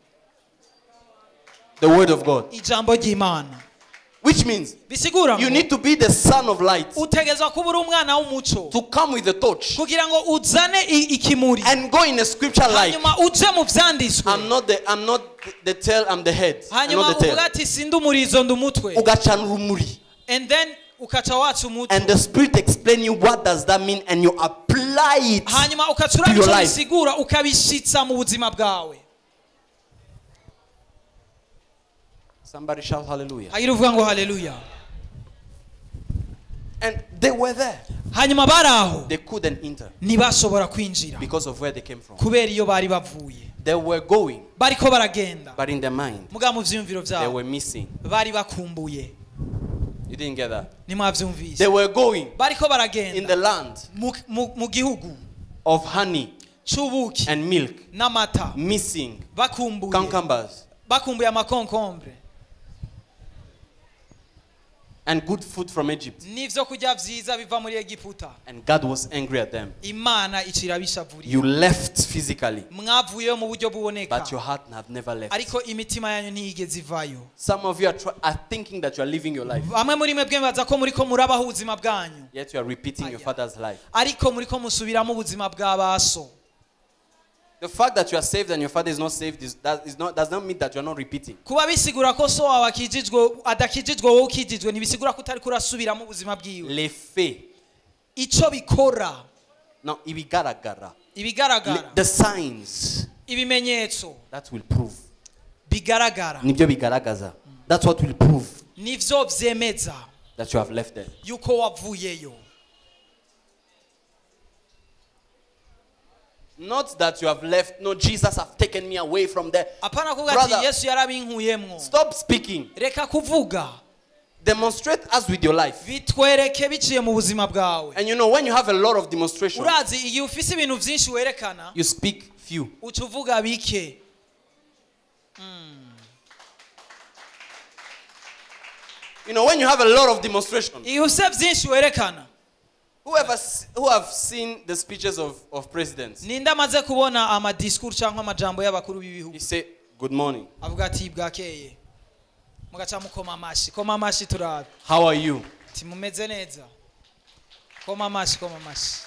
the word of God. ijambo ry'Imana. Which means Bisigura you ngo need to be the son of light utegerezwa kuba uri umwana w'umuco to come with the torch kugira ngo uzane ikimuri and go in a scripture like hanyuma uje mu vyanditswe. I'm not the tail, I'm the head. I'm Hanyuma not the uvuga tail. ati sindi umurizo ndi umutwe. Ugacana urumuri. And then ukaca watsa umutwe. And the spirit explain you what does that mean and you apply it. Hanyuma ukaca to your urabica life. bisigura ukabishitsa mu buzima bwawe. Somebody shout hallelujah. Hagira uvuga ngo hallelujah. And they were there. Hanyuma bari aho. They couldn't enter Ntibashobora kwinjira because of where they came from. kubera iyo bari bavuye. They were going, Bariko baragenda. but in their mind, Mugabo mu vyiyumviro they vyabo were missing. bari bakumbuye. You didn't get that. Ntimwavyumvise. They were going Bariko in baragenda the land mu gihugu of honey c'ubuki and milk, n'amata, missing bakumbuye cucumbers bakumbuye amakonkombre and good food from Egypt. n'ivyo kurya vyiza biva muri Egiputa. And God was angry at them. Imana icirabishavuriye. You left physically, Mwavuyeyo mu buryo buboneka, but your heart have never left. ariko imitima yanyu ntiyigeze ivayo. Some of you are thinking that you are living your life, Bamwe muri mwebwe mwibaza ko muriko murabaho ubuzima bwanyu, yet you are repeating your father's life. ariko muriko musubiramo ubuzima bwa baso. The fact that you are saved and your father is not saved does not mean that you are not repeating. Kuba bisigura ko so wawe akijijwe adakijijwe wowe ukijijwe ntibisigura ko utari kurasubiramo ubuzima bwiwe. L'effet. Ico bikora. No, ibigaragara. Ibigaragara. The signs. Ibimenyetso. That will prove. Bigaragara. Nibyo bigaragaza. That's what will prove. Nivyo vyemeza. That you have left there. Yuko wavuyeyo. Not that you have left. No, Jesus have taken me away from there. Apana kuvuga Brother, ati Yesu yarabinkuyemwo. Stop speaking. Reka kuvuga. Demonstrate us with your life. Bitwereke biciye mu buzima bwawe. And you know, when you have a lot of demonstrations, Urazi igihe ufise ibintu vyinshi werekana, you speak few. Uca uvuga bike. You know, when you have a lot of demonstrations, Igihe ufise vyinshi werekana. Who have seen the speeches of presidents? Ninde amaze kubona ama discours cyangwa amajambo y'abakuru b'ibihugu? He say, good morning. Avuga ati bwakeye. Mugaca mukoma amashi, koma amashi turabe. How are you? Ati mumeze neza. Koma amashi, koma amashi.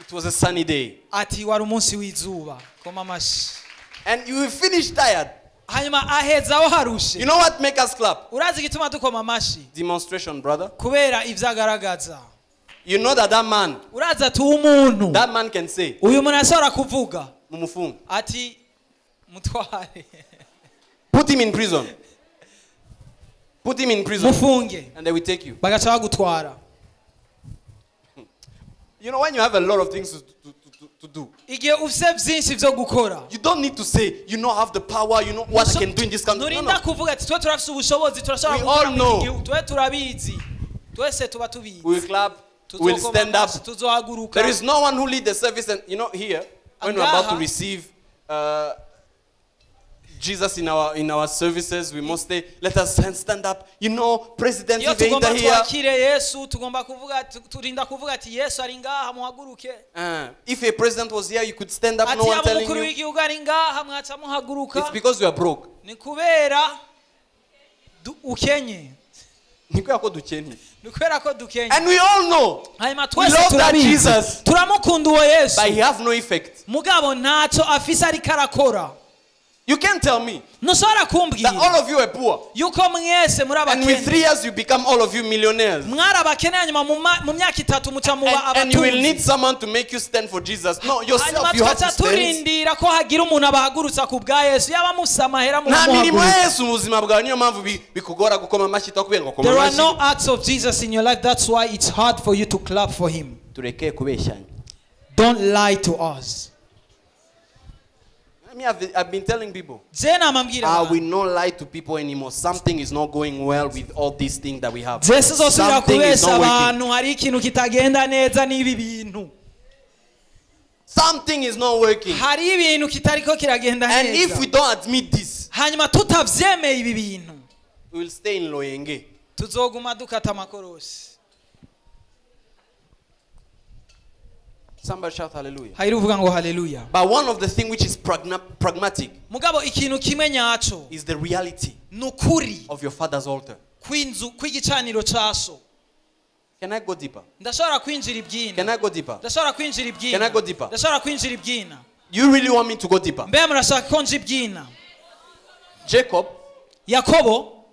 It was a sunny day. Ati wari umunsi w'izuba. Koma amashi. And you will finish tired. Hanyuma aheza aho harushe. You know what make us clap? Urazi igituma dukoma amashi? Demonstration, brother. Kubera ivyagaragaza. You know that man, Urazi ati umuntu. That man can say, Uyu muntu ashobora kuvuga. Mumufunge. Ati mutware. Put him in prison. Put him in prison. Mufunge. And they will take you. Bagaca bagutwara. You know, when you have a lot of things to do, Igihe ufise vyinshi vyo gukora. You don't need to say, you know, have the power, you know what I can do in this country. No, Nurinda no. kuvuga ati twe turafise ubushobozi, turashobora We gukora all muri iki know. gihugu, twe turabizi. Twese tuba tubizi. We will clap, we will stand up. Tuzohaguruka. There is no one who lead the service, and you know, here, when we're about to Angaha. receive Jesus in our services, we must say, let us stand up. You know, President Iyo Ive tugomba here. twakire Yesu, tugomba kuvuga, turinda kuvuga ati Yesu ari ngaha, muhaguruke. If a president was here, you could stand up, Ati no one yaba telling umukuru you. w'igihugu ari ngaha, mwaca muhaguruka. It's because we are broke. Ni kubera ukenye. Ni kubera ko dukenye. Ni kubera ko dukenye. And we all know. Hanyuma We twese love that turabizi. Jesus. Turamukunda uwo Yesu. But he have no effect. Mugabo ntaco afise ariko arakora. You can't tell me Ntushobora kumbwira that all of you are poor. yuko mwese muri And with abakene. 3 years you become all of you millionaires. Mwari abakene hanyuma mu myaka itatu muca muba And you will abatunzi. need someone to make you stand for Jesus. No, yourself Hanyuma you have to tugaca stand. turindira ko hagira umuntu abahagurutsa ku bwa Yesu. Yaba mufise amahera Nta mirimo mumuhagurutsa. ya Yesu mu buzima bwawe, niyo mpamvu bikugora gukoma amashyi twakubwiye ngo koma There are amashyi. no acts of Jesus in your life. That's why it's hard for you to clap for him. Tureke kubeshyanya. Don't lie to us. Me, I've been telling people, Je namambwira I abantu. will not lie to people anymore. Something is not going well with all these things that we have. Je sizosubira Something is kubesha not working. abantu, hari ikintu kitagenda neza n'ibi bintu. Something is not working. Hari ibintu kitariko kiragenda And neza. if we don't admit this, hanyuma tutavyemeye ibi bintu, we will stay in Loyenge. tuzoguma dukata amakorosi. Somebody shout hallelujah. Hari uvuga ngo hallelujah. But one of the things which is pragmatic Mugabo ikintu kimwe nyaco is the reality nukuri of your father's altar. kw'inzu kw'igicaniro ca so. Can I go deeper? Ndashobora kwinjira ibyina. Can I go deeper? Ndashobora kwinjira ibyina. Can I go deeper? Ndashobora kwinjira ibyina. You really want me to go deeper? Mbe murashaka ko nja ibyina? Jacob Yakobo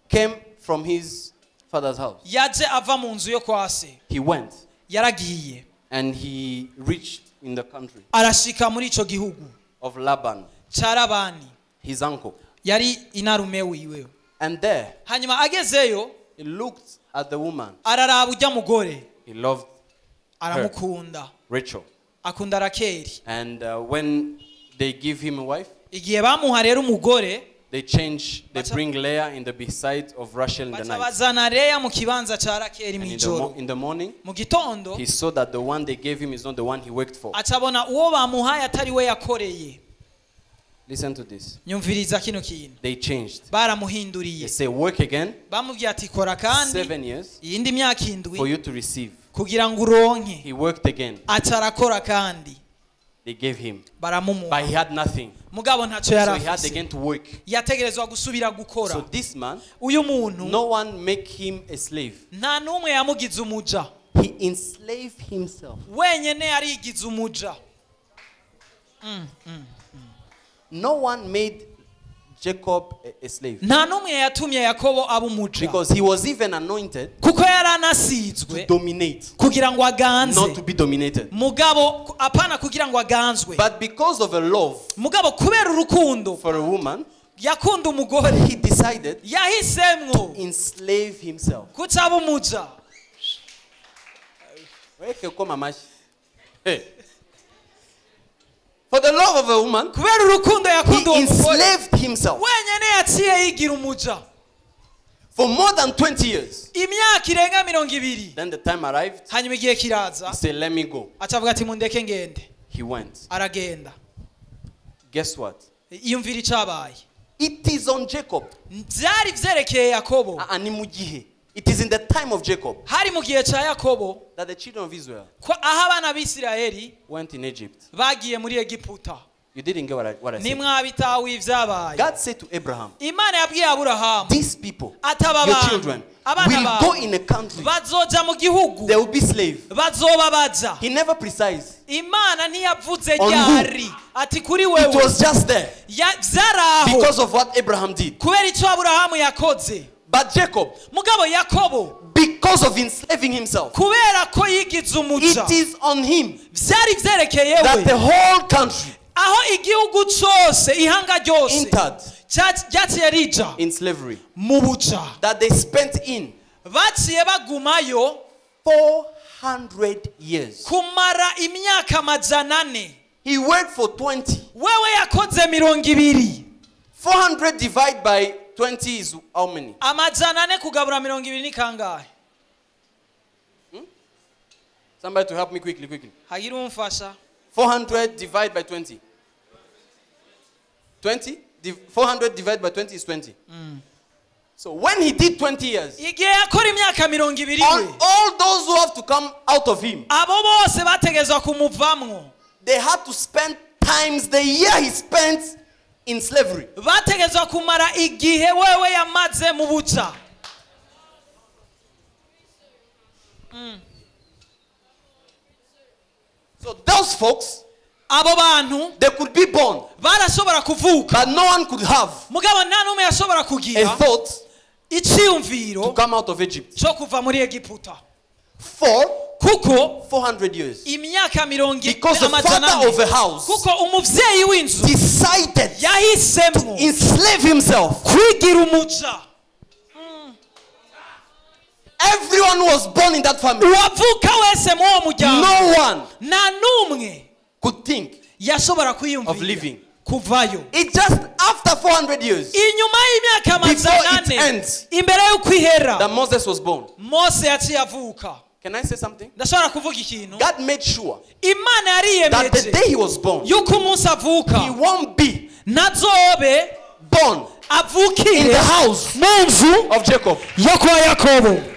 came from his father's house. yaje ava mu nzu yo kwa se. He went. Yaragiye. And he reached in the country Arashika muri ico gihugu of Laban, ca Labani. his uncle. Yari inarume wiwe. And there Hanyuma agezeyo, he looked at the woman. araraba ujya mugore. He loved her, Aramukunda. Rachel. Akunda Rakeli. And when they give him a wife, Igihe bamuha rero umugore, they change, they Baca bring Leah in the beside of Rachel in the baca night. bazana Leah mu kibanza ca Rakeli And mw'ijoro. in the morning, Mu gitondo, he saw that the one they gave him is not the one he worked for. aca abona uwo bamuhaye atari we yakoreye. Listen to this. Nyumviriza kino kintu. They changed. Baramuhinduriye. They say, work again Bamubwiye ati kora kandi 7 years iyindi myaka indwi for you to receive. kugira ngo uronke. He worked again. Aca arakora kandi. They gave him. Baramumuha. But he had nothing. Mugabo ntacyo So yari he had afise. again to work. Yategerezwa gusubira gukora. So this man, Uyu muntu, no one make him a slave. nta n'umwe yamugize umuja. He enslaved himself. Wenyene yarigize umuja. No one made Jacob a slave. Nta n'umwe yatumye Yakobo aba umuja. Because he was even anointed kuko yari anasizwe to dominate, kugira ngo aganze, not to be dominated. Mugabo apana kugira ngo aganzwe. But because of a love mugabo kubera urukundo for a woman, yakunda umugore, he decided yahisemwo to enslave himself. Kucaba umuja. Hey. For the love of a woman, kubera urukundo yakunda he uwo mugore, enslaved himself. Wenyene yaciye yigira umuja. For more than 20 years. Imyaka irenga 20. Then the time arrived. Hanyuma igihe kiraza. He said, let me go. Acavuga ati mundeke ngende. He went. Aragenda. Guess what? Iyumvira icabaye. It is on Jacob. Byari vyerekeye Yakobo. Ani mu gihe. It is in the time of Jacob. Hari mu gihe ca Yakobo. That the children of Israel ko aho abana b'Isirayeli went in Egypt. Bagiye muri Egiputa. You didn't get what I said. Nimwabitawe ivyabaye. God said to Abraham, Imana yabwiye Aburahamu, these people, ataba your abantu, children, abana will bawe, go in a country. bazoja mu gihugu. They will be slaves. Bazoba baja. He never precise. Imana ntiyavuze On who? ryari ati kuri wewe. It was just there. Vyaraho. Because of what Abraham did. Kubera ico Aburahamu yakoze. But Jacob, mugabo Yakobo, because of enslaving himself, kubera ko yigize umuja, it is on him vyari vyerekeye that we the whole country aho igihugu cose, ihanga ryose, entered ryaciye rija in slavery, mu buja, that they spent in baciye bagumayo 400 years. Kumara imyaka 400. He worked for 20. Wewe yakoze 20. 400 divided by 20 is how many? 400 kugabura 20 ni kangahe? Somebody to help me quickly, quickly. Hagira umfasha. 400 divided by 20. 20? 400 divided by 20 is 20. So when he did 20 years, igihe yakora imyaka 20 on all those who have to come out of him, abo bose bategezwa kumuvamwo, they had to spend times the year he spent in slavery. Bategezwa kumara igihe wewe yamaze mu buja. So those folks, abo bantu, they could be born, barashobora kuvuka, but no one could have mugabo nta numwe yashobora kugira a thought iciyumviro to come out of Egypt. cyo kuva muri Egiputa. For kuko 400 years. Imyaka mirongo Because the father of a house kuko umuvyeyi w'inzu decided yahisemo to enslave himself. Kwigira umuja. Everyone was born in that family. Uwavuka wese mu uwo muryango, No one nta numwe could think yashobora kwiyumvira of leaving. Kuvayo. It just after 400 years, inyuma y'imyaka before it 400, ends, imbere y'uko ihera, that Moses was born. Mose yaciye avuka. Can I say something? Ndashobora kuvuga ikintu. God made sure Imana yariyemeje that the day he was born, yuko umunsi avuka, he won't be ntazobe born avukire in the house mu nzu of Jacob. Yo kwa Yakobo.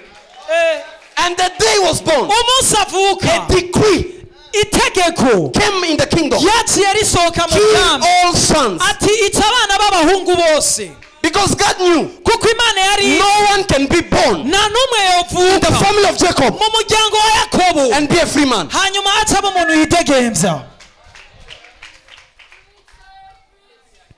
And the day he was born, umunsi avuka, a decree itegeko came in the kingdom. Ryaciye risohoka mu Kill bwami. all sons. Ati ica abana b'abahungu bose. Because God knew kuko Imana yari no one can be born nta n'umwe in the yovuka family of Jacob mu muryango wa Yakobo and be a free man. Hanyuma acaba umuntu yidegemvya.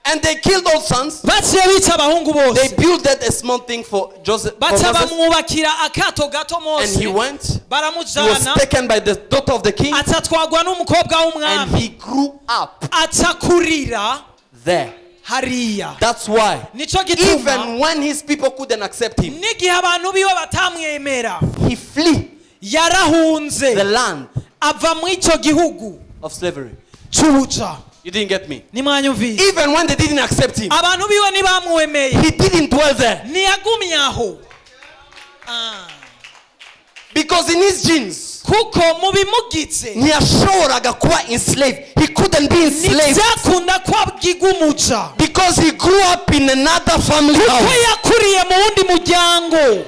And they killed all sons. Baciye bica abahungu They bose. built that a small thing for Joseph. For Baca Moses. bamwubakira akato gato And Mose. he went. He was Baramujana. taken by the daughter of the king. Aca atwagwa n'umukobwa And w'umwami. he grew up aca kurira there. hariya. That's why nico gituma even when his people couldn't accept him, n'igihe abantu biwe batamwemera, he flee yarahunze the land ava mu ico gihugu of slavery. c'ubuja. You didn't get me. Nimwanyumvise. Even when they didn't accept him, abantu biwe ntibamwemeye, he didn't dwell there. Ntiyagumye aho. Because in his genes, kuko mu bimugize, ntiyashoboraga kuba enslaved. He couldn't be enslaved. Ntibyakunda ko abwiga umuja. Because he grew up in another family kuko house. Yakuriye mu wundi muryango.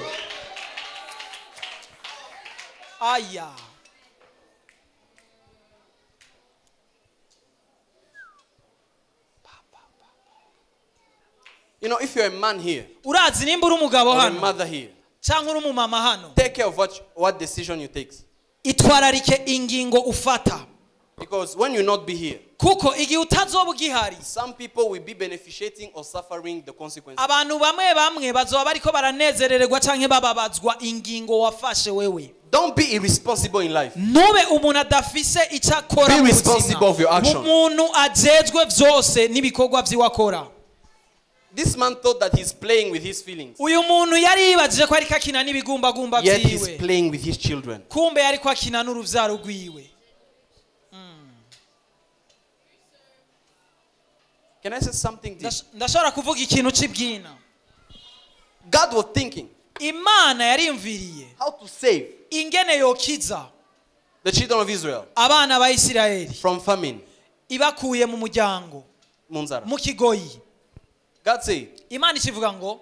Aya. You know, if you're a man here, urazi nimba uri umugabo or a hano, mother here, cyangwa uri umumama hano, take care of what decision you take. Itwararike ingingo ufata. Because Because when you not be here, kuko igihe utazoba ugihari, some people will be beneficiating or suffering the consequences. Abantu bamwe bamwe bazoba bariko baranezerererwa canke bababazwa ingingo wafashe wewe. Don't be irresponsible in life. Ntube umuntu adafise icyo akora Be mu responsible of your buzima. action. Umuntu ajejwe vyose n'ibikorwa vyiwe akora. This man thought that he's playing with his feelings. Uyu muntu yari yibajije ko ariko akina n'ibigumbagumba Yet he's vyiwe. Playing with his children. Kumbe yariko akina n'uruvyaro rwiwe. Can I say something deep? Ndashobora kuvuga ikintu c'ibwina. God was thinking Imana yarimviriye how to save ingene yokiza the children of Israel abana ba Isirayeli from famine. ibakuye mu muryango Munzara. mu kigoyi. God said, Imana ikivuga ngo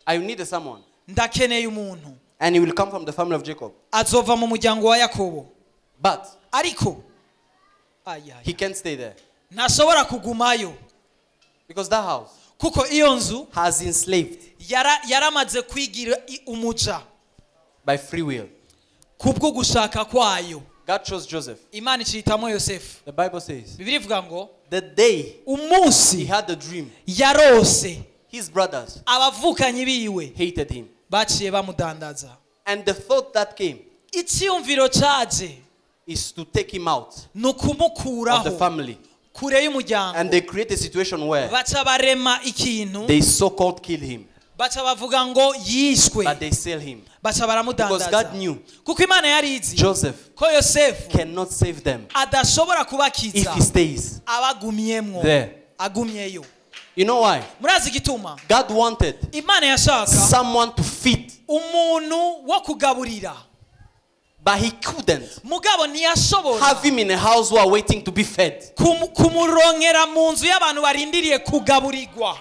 I need someone. Ndakeneye umuntu. And he will come from the family of Jacob. Azova mu muryango wa Yakobo. But ariko ay, ay, he can't stay there. Ntashobora kugumayo. Because that house kuko iyo nzu has enslaved yaramaze kwigira umuja by free will. Kubwo gushaka kwayo. God chose Joseph. Imana icitamo Yosefu. The Bible says Bibiliya ivuga ngo the day he umunsi had the dream, yarose his brothers abavukanyi biwe hated him. Baciye bamudandaza. And the thought that came icyiyumviro caje is to take him out ni of the ukumukuraho family. Kure y'umuryango. And they create a situation where baca barema ikintu they so-called kill him, baca bavuga ngo yishwe but they sell him. Baca baramudandaza. Because God knew kuko Imana yari izi Joseph ko Yosefu cannot save them adashobora if kubakiza he stays abagumyemwo there. Agumyeyo. You know why? Murazi igituma? God wanted Imana yashaka someone to feed, umuntu wo kugaburira, but he couldn't mugabo ntiyashobora have him in a house who are waiting to be fed. Kumuronkera mu nzu y'abantu barindiriye kugaburirwa.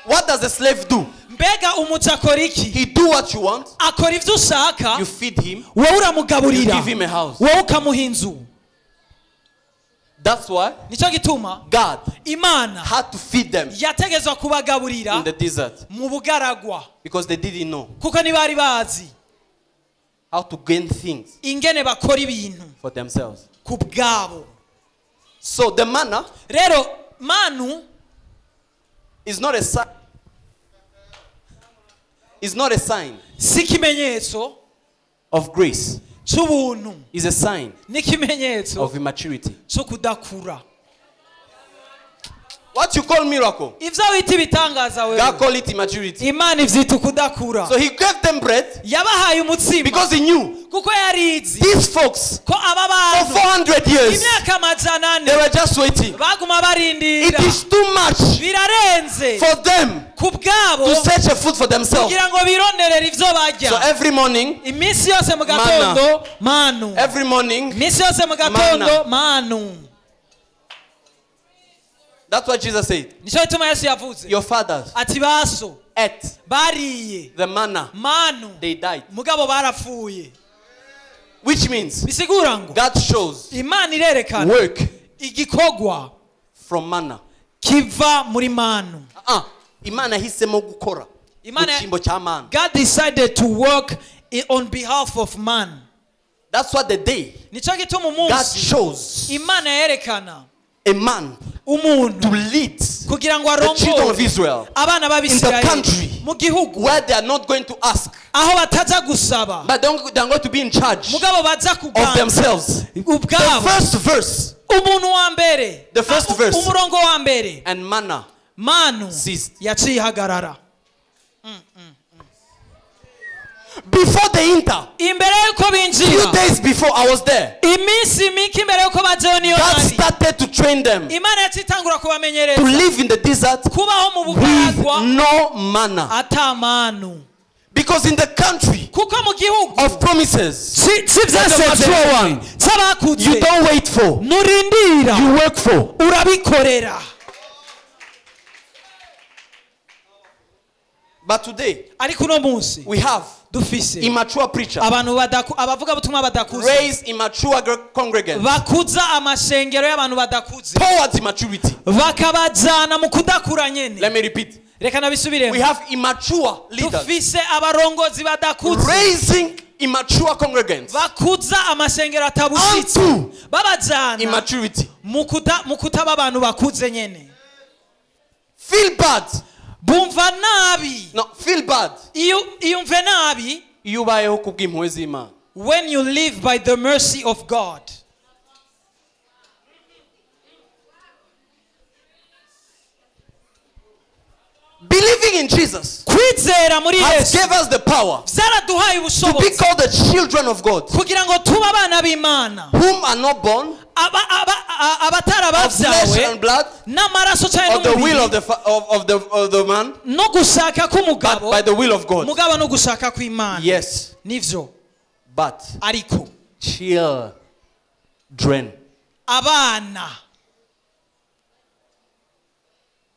What does a slave do? Mbega umuja akora iki? He do what you want. Akora ivyo ushaka. You feed him. Wowe uramugaburira. You give him a house. Wowe ukamuha inzu. That's why nicyo gituma God Imana had to feed them yategetswe kubagaburira in the desert mu bugaragwa because they didn't know kuko ntibari bazi how to gain things ingene bakora ibintu for themselves. Ku bwabo. So the manna rero manu is not a sign. It's not a sign si ikimenyetso of grace. c'ubuntu. It's a sign n'ikimenyetso of immaturity. Cyo kudakura. What you call miracle, ivyo wita ibitangaza wewe, God call it immaturity. Imana ivyita ukudakura. So he gave them bread yabahaye umutsima because he knew kuko yarizi these folks ko aba for bantu 400 years imyaka 400 they were just waiting. Baguma barindira. It is too much birarenze for them ku bwabo to search a food for themselves. Kugira ngo bironderere ivyo barya. So every morning, iminsi yose mu gatondo manu, every morning, iminsi yose mu gatondo manu. That's what Jesus said. Nicyo gituma Yesu yavuze Your fathers ati baso ate bariye the manna. Manu They died. Mugabo barapfuye. Which means bisigura ngo God shows Imana irerekana work igikorwa from manna. Kiva muri manu. Imana yahisemo gukora Imana mu cyimbo cya manu. God decided to work on behalf of man. That's what the day nicyo gituma God umunsi shows Imana yerekana a man umuntu to lead kugira ngo the children of arongore Israel abana in the b'Abisirayeli country mu gihugu where they are not going to ask, aho bataza gusaba but they are going to be in charge mugabo baza of kuganza themselves. The ubwabo. first verse, umuntu wa mbere The first verse. Umurongo wa mbere and manna manu ceased. Yaciye ihagarara. Before they enter, imbere yuko few binjira days before I was there, iminsi mike imbere yuko bajayo niyo God nari started to train them Imana yaciye itangura to kubamenyereza live in the desert kubaho mu with bugaragwa no manna. Ata manu. Because in the country kuko mu gihugu of promises, cy'ibyasezeranye the mature one, cy'abakuze you don't wait for, nturindira you work for. Urabikorera. But today, ariko uno munsi we have dufise immature preacher abantu abavugabutumwa badakuze raise immature congregants bakuza amashengero y'abantu badakuze towards immaturity. Bakabajana mu kudakura nyene. Let me repeat. Reka We nabisubiremo. have immature leaders Dufise abarongozi badakuze raising immature congregants bakuza amasengero atabushitse unto babajana immaturity. mu kutaba abantu bakuze nyene. Feel bad. Bumva nabi. No, feel bad. Iyumve nabi. Iyo ubayeho kubw'impuhwe z'Imana. When you live by the mercy of God. Believing in Jesus Kwizera muri has Yesu gave us the power byaraduhaye to be ubushobozi called the children of God, kugira ngo tube abana b'Imana, whom are not born abatari of flesh and ababyawe blood, n'amaraso cyangwa of the will of n'umubiri the of the man, no gushaka but k'umugabo, by the will of God. mugabo no gushaka kw'Imana. Yes, Nivyo. but Ariko children, abana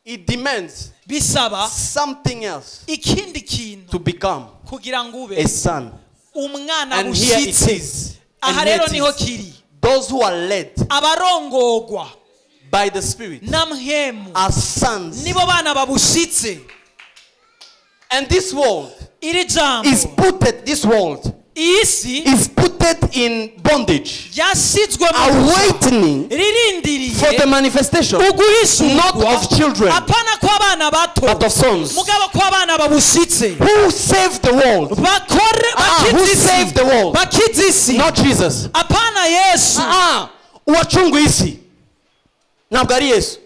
it demands bisaba something else ikindi kintu to become kugira ngo ube a son. umwana And here it bushitse. is. And Aha here rero it niho is. kiri. Those who are led Abarongogwa by the Spirit na mpwemu are sons. nibo bana babushitse. And this world Iri jambo is put at this world iyi si is put in bondage, yashyizwe mu awaiting ririndiriye for the manifestation not uguhishurwa of children apana kw'abana bato but of sons mugabo kw'abana babushitse who saved the world, bakore who saved the world, bakize isi not Jesus. apana Yesu. Uwacunguye isi ntabwo ari Yesu.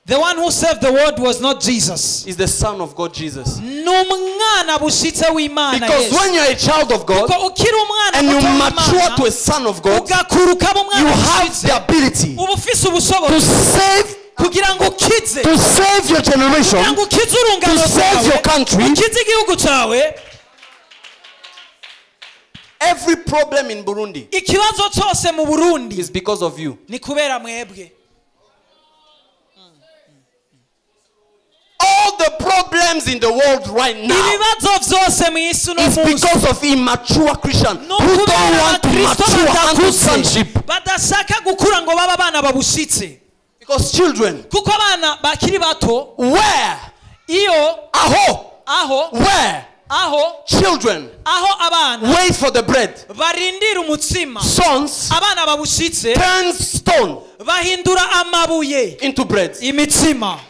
The one who saved the world was not Jesus. Is the Son of God, Jesus. Ni umwana bushitse w'Imana Because Yesu. when you are a child of God Kuko ukiri umwana and you muto mature w'Imana to a son of God, ugakura ukaba you umwana have bushitse the ability uba ufise to ubushobozi save, kugira ngo ukize, to save your generation, kugira ngo ukize urungano to save your rwawe, country. ukize igihugu cyawe. Every problem in Burundi Ikibazo cyose mu Burundi is because of you. ni kubera mwebwe. All the problems in the world right now Ibibazo byose mu isi uno is munsi because of immature Christians ni who don't ukubera want to abakristo mature unto badakuze sonship. badashaka gukura ngo babe abana babushitse. Because children, Kuko abana bakiri bato where, iyo aho, aho where aho children aho abana wait for the bread, barindira umutsima, sons abana babushitse turn stone bahindura amabuye into bread. imitsima.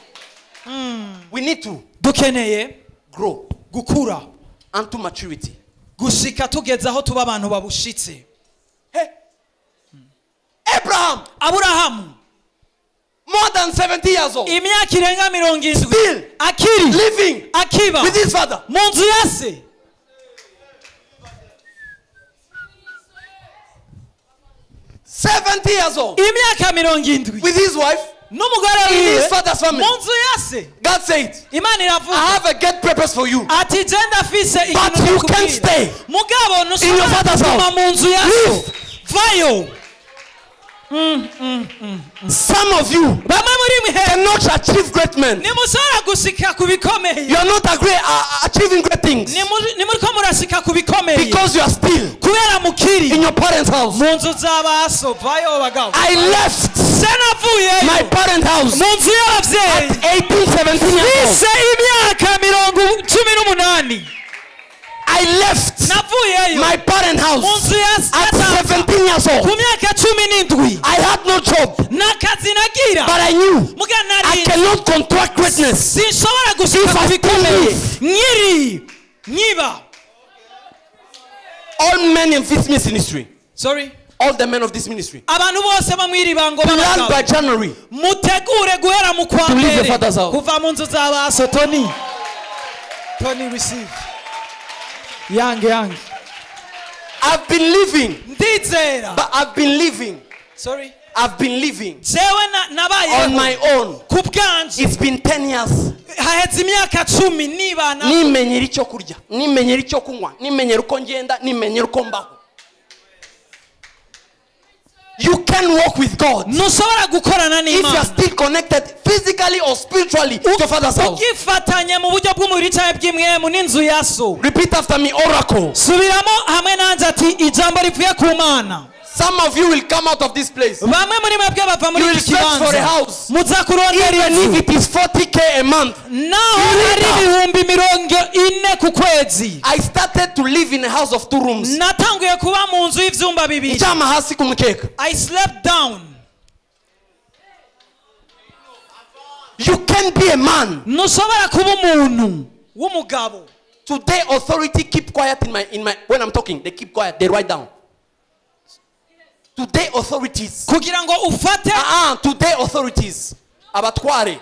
We need to Dukeneye grow gukura unto maturity. gushika tugeze aho tuba abantu babushitse. Hey. Abraham, Aburahamu more than 70 years old, imyaka irenga 70 Still akiri living akiba with his father. mu nzu ya se. 70 years old Imyaka 70 with his wife, n'umugore in wiwe his father's family. mu nzu ya se. God said, Imana I iravuga have a great purpose for you. ati je ndafise But ikintu you can't ndakubwira. stay Mugabo in your ntushobora father's kuguma house. mu nzu ya so. Leave. Vayo. Some of you Bamwe muri mwe cannot achieve great men. ntimushobora gushika ku bikomeye. You are not achieving great things Nimuriko murashika ku bikomeye because you are still kubera mukiri in your parents' house. mu nzu z'abaso. Vayo bagabo. I left Se navuyeyo my parents' house mu nzu y'abavyeyi at 18, 17 years old. mfise imyaka 18. I left Navuyeyo my parents' mu house nzu ya at data 17 years ku old. myaka 17. I had no job, N'akazi nagira but I knew muga I nari cannot contract greatness. sinshobora gushika If ku I still bikomeye live. nkiri nkiba. All men in this ministry, Sorry. all the men of this ministry, Abantu bose bamwiribango plan b'abagabo by January mutegure guhera mu kwa To leave your mbere father's house. kuva mu nzu z'abaso. Tony, Tony receive yange yange. I've been living, Ndizera. but I've been living. Sorry. I've been living Jewe on nabayeho my own. ku bwanje. It's been 10 years. Haheze imyaka 10 nibana. Nimenyera icyo kurya, nimenyera icyo kunywa, nimenyera uko ngenda, nimenyera uko mbaho. You can walk with God Ntushobora gukorana if you are n'Imana still connected physically or spiritually to your father's house. ugifatanye mu buryo bw'umubiri cyangwa bw'imwemu n'inzu ya so. Repeat after me, oracle. Subiramo hamwe nanjye ati ijambo rivuye ku Mana. Some of you will come out of this place. Bamwe muri mwebwe bava muri You will iki search for a kibanza house. muza kurondera Even inzu if it is 40K a month. naho ari 40,000 ku kwezi. I started to live in a house of 2 rooms. Natanguye kuba mu nzu y'ivyumba bibiri. Ndyama hasi ku mukeka. I slept down. You can be a man. Ntushobora kuba umuntu w'umugabo. Today authority keep quiet in my when I'm talking, they keep quiet, they write down. Today authorities. Kugira ngo ufate today authorities. Abatware.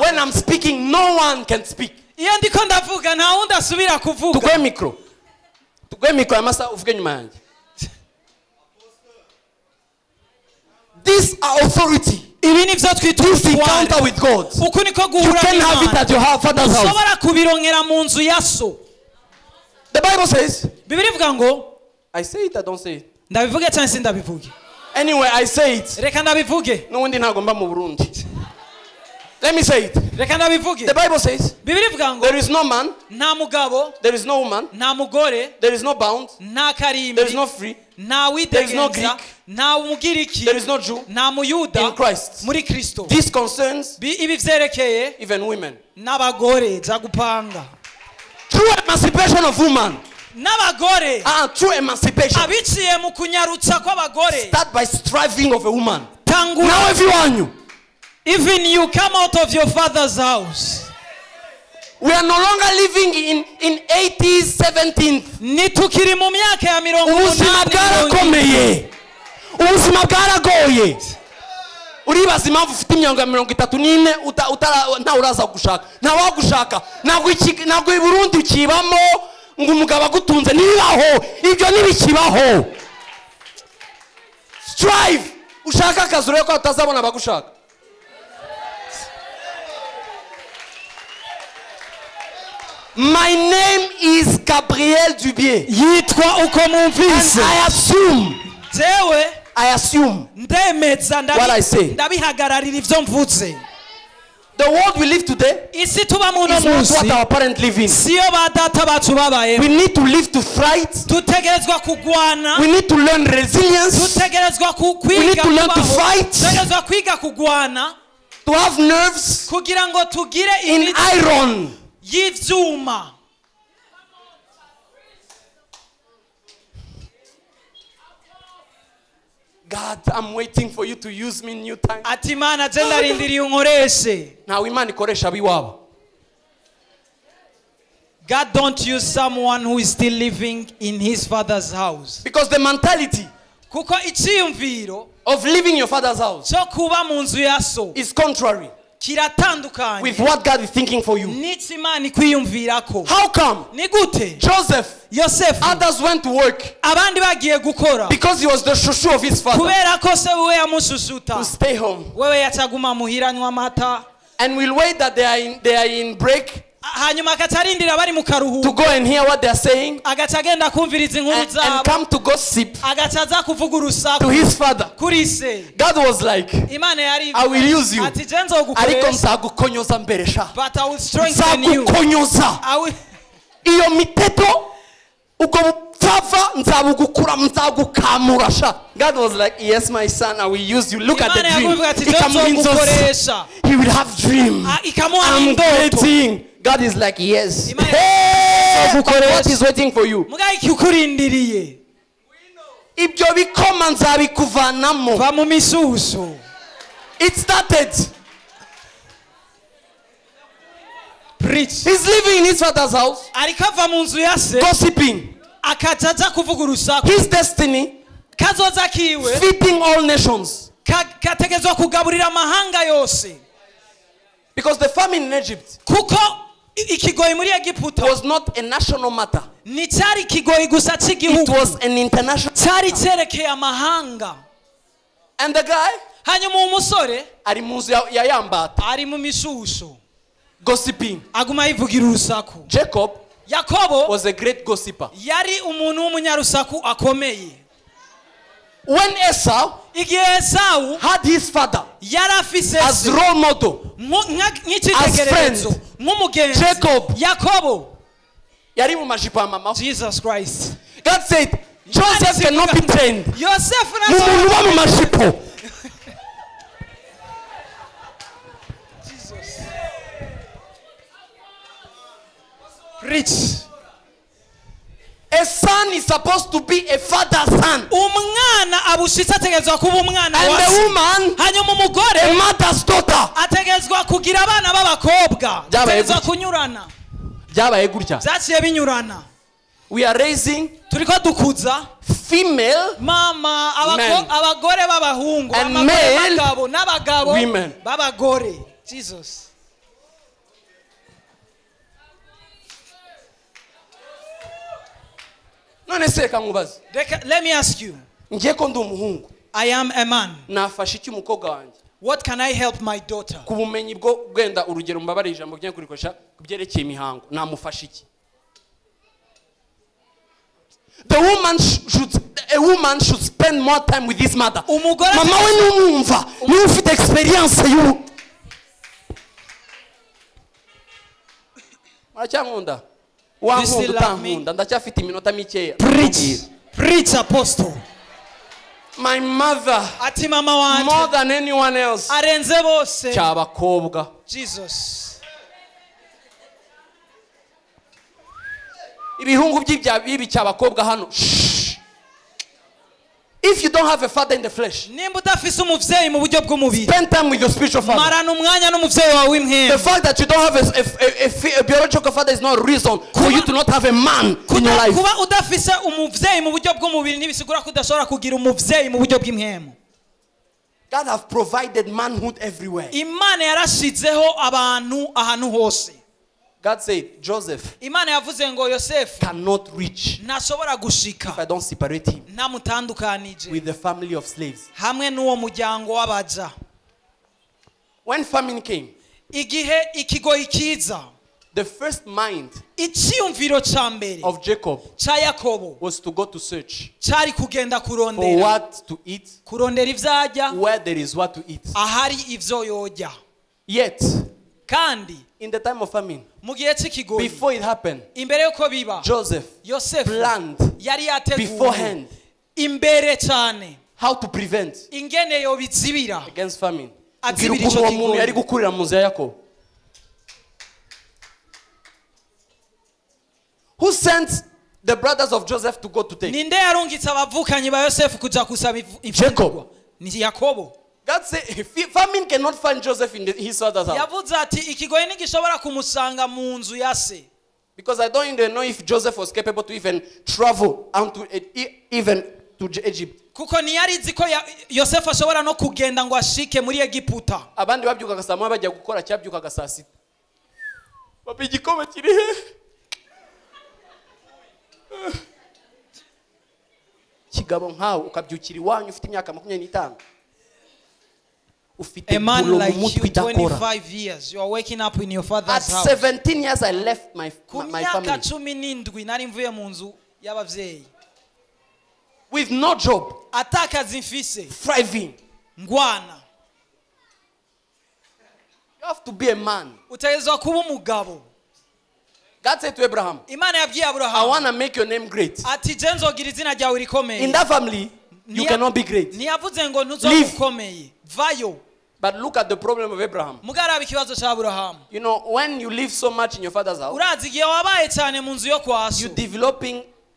When I'm speaking, no one can speak. Iyo ndiko ndavuga nta wundi asubira kuvuga. Tuguhe micro. Tuguhe micro amasa uvuge nyuma yanjye. These are authority. Ibi nivyo twita This encounter with God. Uku niko You guhura can have it n'Imana. at your father's house. Ushobora kubironkera mu nzu ya so. The Bible says, Bibiliya ivuga ngo, I say it, I don't say it. Ndabivuge cyangwa sindabivuge? Anyway, I say it. Reka ndabivuge. N'ubundi ntabwo mba mu Burundi. Let me say it. Reka ndabivuge. The Bible says, Bibiliya ivuga ngo, there is no man, nta mugabo, there is no woman, nta mugore, there is no bound, nta karimbi, there is no free, nta there is no widegenza, Greek, nta mugiriki, there is no Jew nta muyuda in Christ. muri Kristo. This concerns Ibi vyerekeye even women. n'abagore za gupanga. True emancipation of woman. N'abagore. True emancipation. Abiciye mu kunyarutsa kw'abagore. Start by striving of a woman. Tangura. Now everyone, even you come out of your father's house. We are no longer living in 80s, 17th. Nitukiri mu myaka ya mirongo Ubuzima umunani, bwarakomeye. Ubuzima bwaragoye. Uribaza impamvu ufite imyaka ya 34 nta uraza gushaka. Nta wagushaka. Ntabwo i Burundi ukibamo ngo umugabo agutunze nibaho. Ibyo nibikibaho. Strive. Ushaka akazi urebe ko utazabona abagushaka. My name is Gabriel Dubier. Yitwa uko mumvise. And I assume. Jewe. I assume. Ndemeza what I say. Ndabihagararira ivyo mvuze. The world we live today Isi tuba muno is not munsi what our parents live in. Siyo ba data bacu babayemo. We need to live to fight. Dutegerezwa kugwana. We need to learn resilience. Dutegerezwa We need kwiga to learn to kubaho. fight. Dutegerezwa kwiga kugwana. To have nerves. Kugira ngo tugire in iron. Y'ivyuma. God, I'm waiting for you to use me new time. Ati Imana je ndarindiriye unkoreshe. Ntawe Imana ikoresha abiwabo. God don't use someone who is still living in his father's house. Because the mentality Kuko iciyumviro of leaving your father's house cyo kuba mu nzu ya so is contrary kiratandukanye with what God is thinking for you. N'icyo Imana ikwiyumvirako. How come? Ni gute? Joseph, Yosefu, others went to work abandi bagiye gukora because he was the shushu of his father. Kubera ko se we yamushushuta. To stay home. Wewe yacaguma muhira anywa amata. And we'll wait that they are in break. Hanyuma agaca arindira bari mu karuhuko. To go and hear what they are saying. Agaca agenda kumviriza inkuru And zabo. come to gossip. Agaca aza kuvuga urusaku. To his father. Kuri se. God was like, Imana yari I will use you. Ati, Je nzogukoresha. Ariko nzagukonyoza mbere sha. But I will strengthen you. Nzagukonyoza. I will Iyo miteto ubwo bupfapfa nzabugukura nzagukamura sha. God was like, yes my son, I will use you. Look at the Imana dream. yakuvuga ati, Je Ikamuha inzozi. nzogukoresha. He will have dream. Ikamuha I'm indoto. waiting. God is like, yes. Imana Hey, nzogukoresha. what is waiting for you? Mugaye ikikurindiriye. Ibyo bikoma nzabikuvanamo. Va mu misusu. It started. Preach. He's living in his father's house. Ariko ava mu nzu ya se. Gossiping. Akaca aja kuvuga urusaku. His destiny. Kazoza kiwe. Feeding all nations. Kategezwa kugaburira amahanga yose. Because the famine in Egypt Kuko ikigoyi muri Egiputa was not a national matter. Ni cyari ikigoyi gusa cy'igihugu. It was an international. Cyari cyerekeye amahanga. And the guy Hanyuma uwo musore ari mu nzu ya yambata. ari mu mishusho. Gossiping. Aguma yivugira urusaku. Jacob Yakobo was a great gossiper. yari umuntu w'umunyarusaku akomeye. When Esau Igihe Esau had his father yari afise as se role model, nk'icyitegererezo, as friend, nk'umugenzi, Jacob Yakobo yari mu majipo ya mama. Jesus Christ. God said, Joseph cannot be trained. Yosefu Ni umuntu uba mu majipo. Jesus. Preach. A son is supposed to be a father's son. Umwana abushitse ategerezwa kuba umwana And wa the se. woman, Hanyuma umugore a mother's daughter. ategerezwa kugira abana b'abakobwa. Byabaye Ategerezwa gutya. kunyurana. Byabaye gutya. Byaciye binyurana. We are raising Turiko dukuza female mama Men. abagore b'abahungu, And abagore male b'abagabo n'abagabo women. b'abagore. Jesus. None se reka nkubaze. Let me ask you. Ngiye ko ndi umuhungu. I am a man. Nafasha iki umukobwa wanjye? What can I help my daughter? Ku bumenyi bwo gwenda urugero mbabare ijambo ryo kurikoresha kubyerekeye imihango. Namufasha iki? The woman should, a woman should spend more time with his mother. Umugore Mama we numwumva, niwe ufite experience y'u. Muracyankunda? You still Wankunda love me? utankunda, ndacyafite iminota mikeya. Preach. Preach, apostle. My mother, Ati mama wanje more than anyone else, arenze bose. cyabakobwa. Jesus. Ibihungu by'ibya bibi cyabakobwa hano. Shh. If you don't have a father in the flesh, Nimba udafise umuvyeyi mu buryo bw'umubiri, spend time with your spiritual father. marana umwanya n'umuvyeyi wawe w'impwemu. The fact that you don't have a biological father is not a reason for you to not have a man in your life. Kuba udafise umuvyeyi mu buryo bw'umubiri ntibisigura ko udashobora kugira umuvyeyi mu buryo bw'impwemu. God have provided manhood everywhere. Imana yarashizeho abantu ahantu hose. God said, Joseph Imana yavuze ngo Yosefu cannot reach ntashobora gushika if I don't separate him ntamutandukanije with the family of slaves. hamwe n'uwo muryango w'abaja. When famine came, Igihe ikigoyi kiza, the first mind icyiyumviro ca mbere of Jacob ca Yakobo was to go to search cari kugenda for kurondera, what to eat, kurondera ivyo arya, where there is what to eat. ahari ivyo yorya. Yet, Kandi in the time of famine, mu gihe cy'ikigoyi, before it happened, imbere yuko biba, Joseph Yosefu planned yari yateguye beforehand imbere cyane how to prevent ingene yobizibira against famine. Azibira Mbwira ico ukuntu uwo muntu kigoyi. yari gukurira mu nzu ya Yakobo. Who sent the brothers of Joseph to go to take? Ninde yarungitse abavukanyi ba Yosefu kuja kusaba Jacob. imfungurwa? Ni Yakobo. God said, famine cannot find Joseph in his father's house. Yavuze ati ikigoyi ntigishobora kumusanga mu nzu ya se. Because I don't even know if Joseph was capable to even travel out to even to Egypt. Kuko ntiyari izi ko Yosefu ashobora no kugenda ngo ashike muri Egiputa. Abandi babyukaga saa moya bajya gukora, cyabyukaga saa sita. Papa, igikoma kiri he? Kigabo nkawe ukabyukira iwanyu ufite imyaka 25. Ufite A man bulo mu like mutwe you, idakora. 25 years, you are waking up in your father's At house. 17 years I left Ku my myaka family. 17 nari mvuye mu nzu y'abavyeyi. With no job. Atakazi mfise. Thriving. Ngwana. You have to be a man. Utegerezwa kuba umugabo. God said to Abraham, Imana yabwiye Abraham, I want to make your name great. Ati je nzogira izina ryawe rikomeye. In that family, you cannot be great. Ntiyavuze ngo ntuzoba Leave. ukomeye. Vayo. But look at the problem of Abraham. Mugaraba ikibazo ca Abraham. You know, when you live so much in your father's house, Urazi igihe wabaye cyane mu nzu yo kwa so.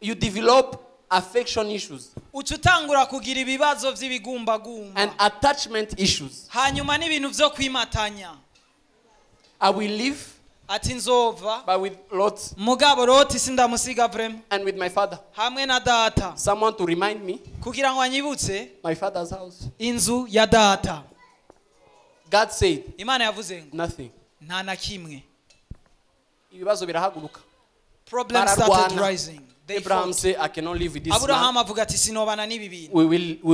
you develop affection issues. Uca utangura kugira ibibazo by'ibigumbagumba. And attachment issues. Hanyuma n'ibintu byo kwimatanya. I will live Ati nzova. but with Lot Mugabo Lot sindamusiga vrema. and with my father. Hamwe na data. Someone to remind me Kugira ngo anyibutse my father's house. inzu ya data. God said Imana yavuze ngo nothing. nta na kimwe. Ibibazo birahaguruka. Problems started Bararwana. rising. They Abraham fought. said, I cannot live with this Abraham man. avuga ati sinobana n'ibi bintu. We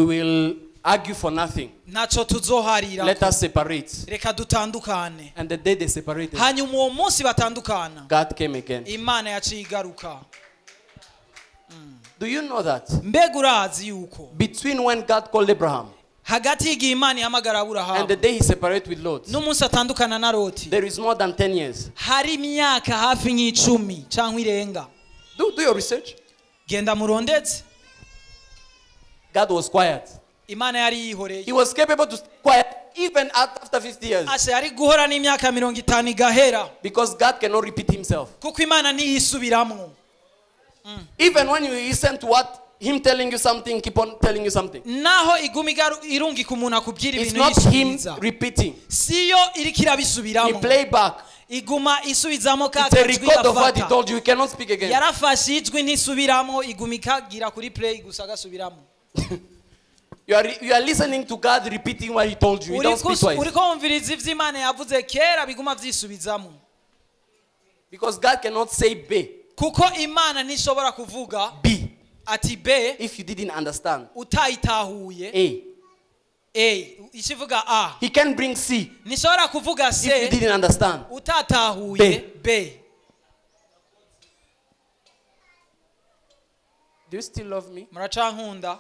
will argue for nothing. Ntaco tuzoharira. Let us separate. Reka dutandukane. And the day they separated, Hanyuma uwo munsi batandukana, God came again. Imana yaciye igaruka. Do you know that? Mbega urazi yuko Between when God called Abraham hagati y'igihe Imana ihamagara Aburahamu and the day he separated with Lot, n'umunsi atandukana na Loti, there is more than 10 years. hari imyaka hafi nk'icumi cyangwa irenga. Do your research. Genda murondeze. God was quiet. Imana yari yihoreye. He was capable to stay quiet even after 50 years. Asha yari guhora n'imyaka 50 igahera. Because God cannot repeat himself. Kuko Imana ntiyisubiramwo. Even when you listen to what him telling you something, keep on telling you something. Naho iguma irungika umuntu akubwira It's ibintu not him yisubiriza. repeating. Siyo iriko irabisubiramwo. He play back. Iguma isubizamo ka It's a kajwi record of what he yafata. told you. You cannot speak again. Yarafashe ijwi ntisubiramwo, iguma ikagira kuri play gusa agasubiramo. You are listening to God repeating what he told you. You don't speak twice. Uriko wumviriza ivyo Imana yavuze kera biguma vyisubizamo. Because God cannot say B. Kuko Imana ntishobora kuvuga B. Ati B. If you didn't understand. Utayitahuye. A. A. Ikivuga A. He can bring C. Ntishobora kuvuga C. If you didn't understand. Utatahuye B. B. Do you still love me? Muracankunda.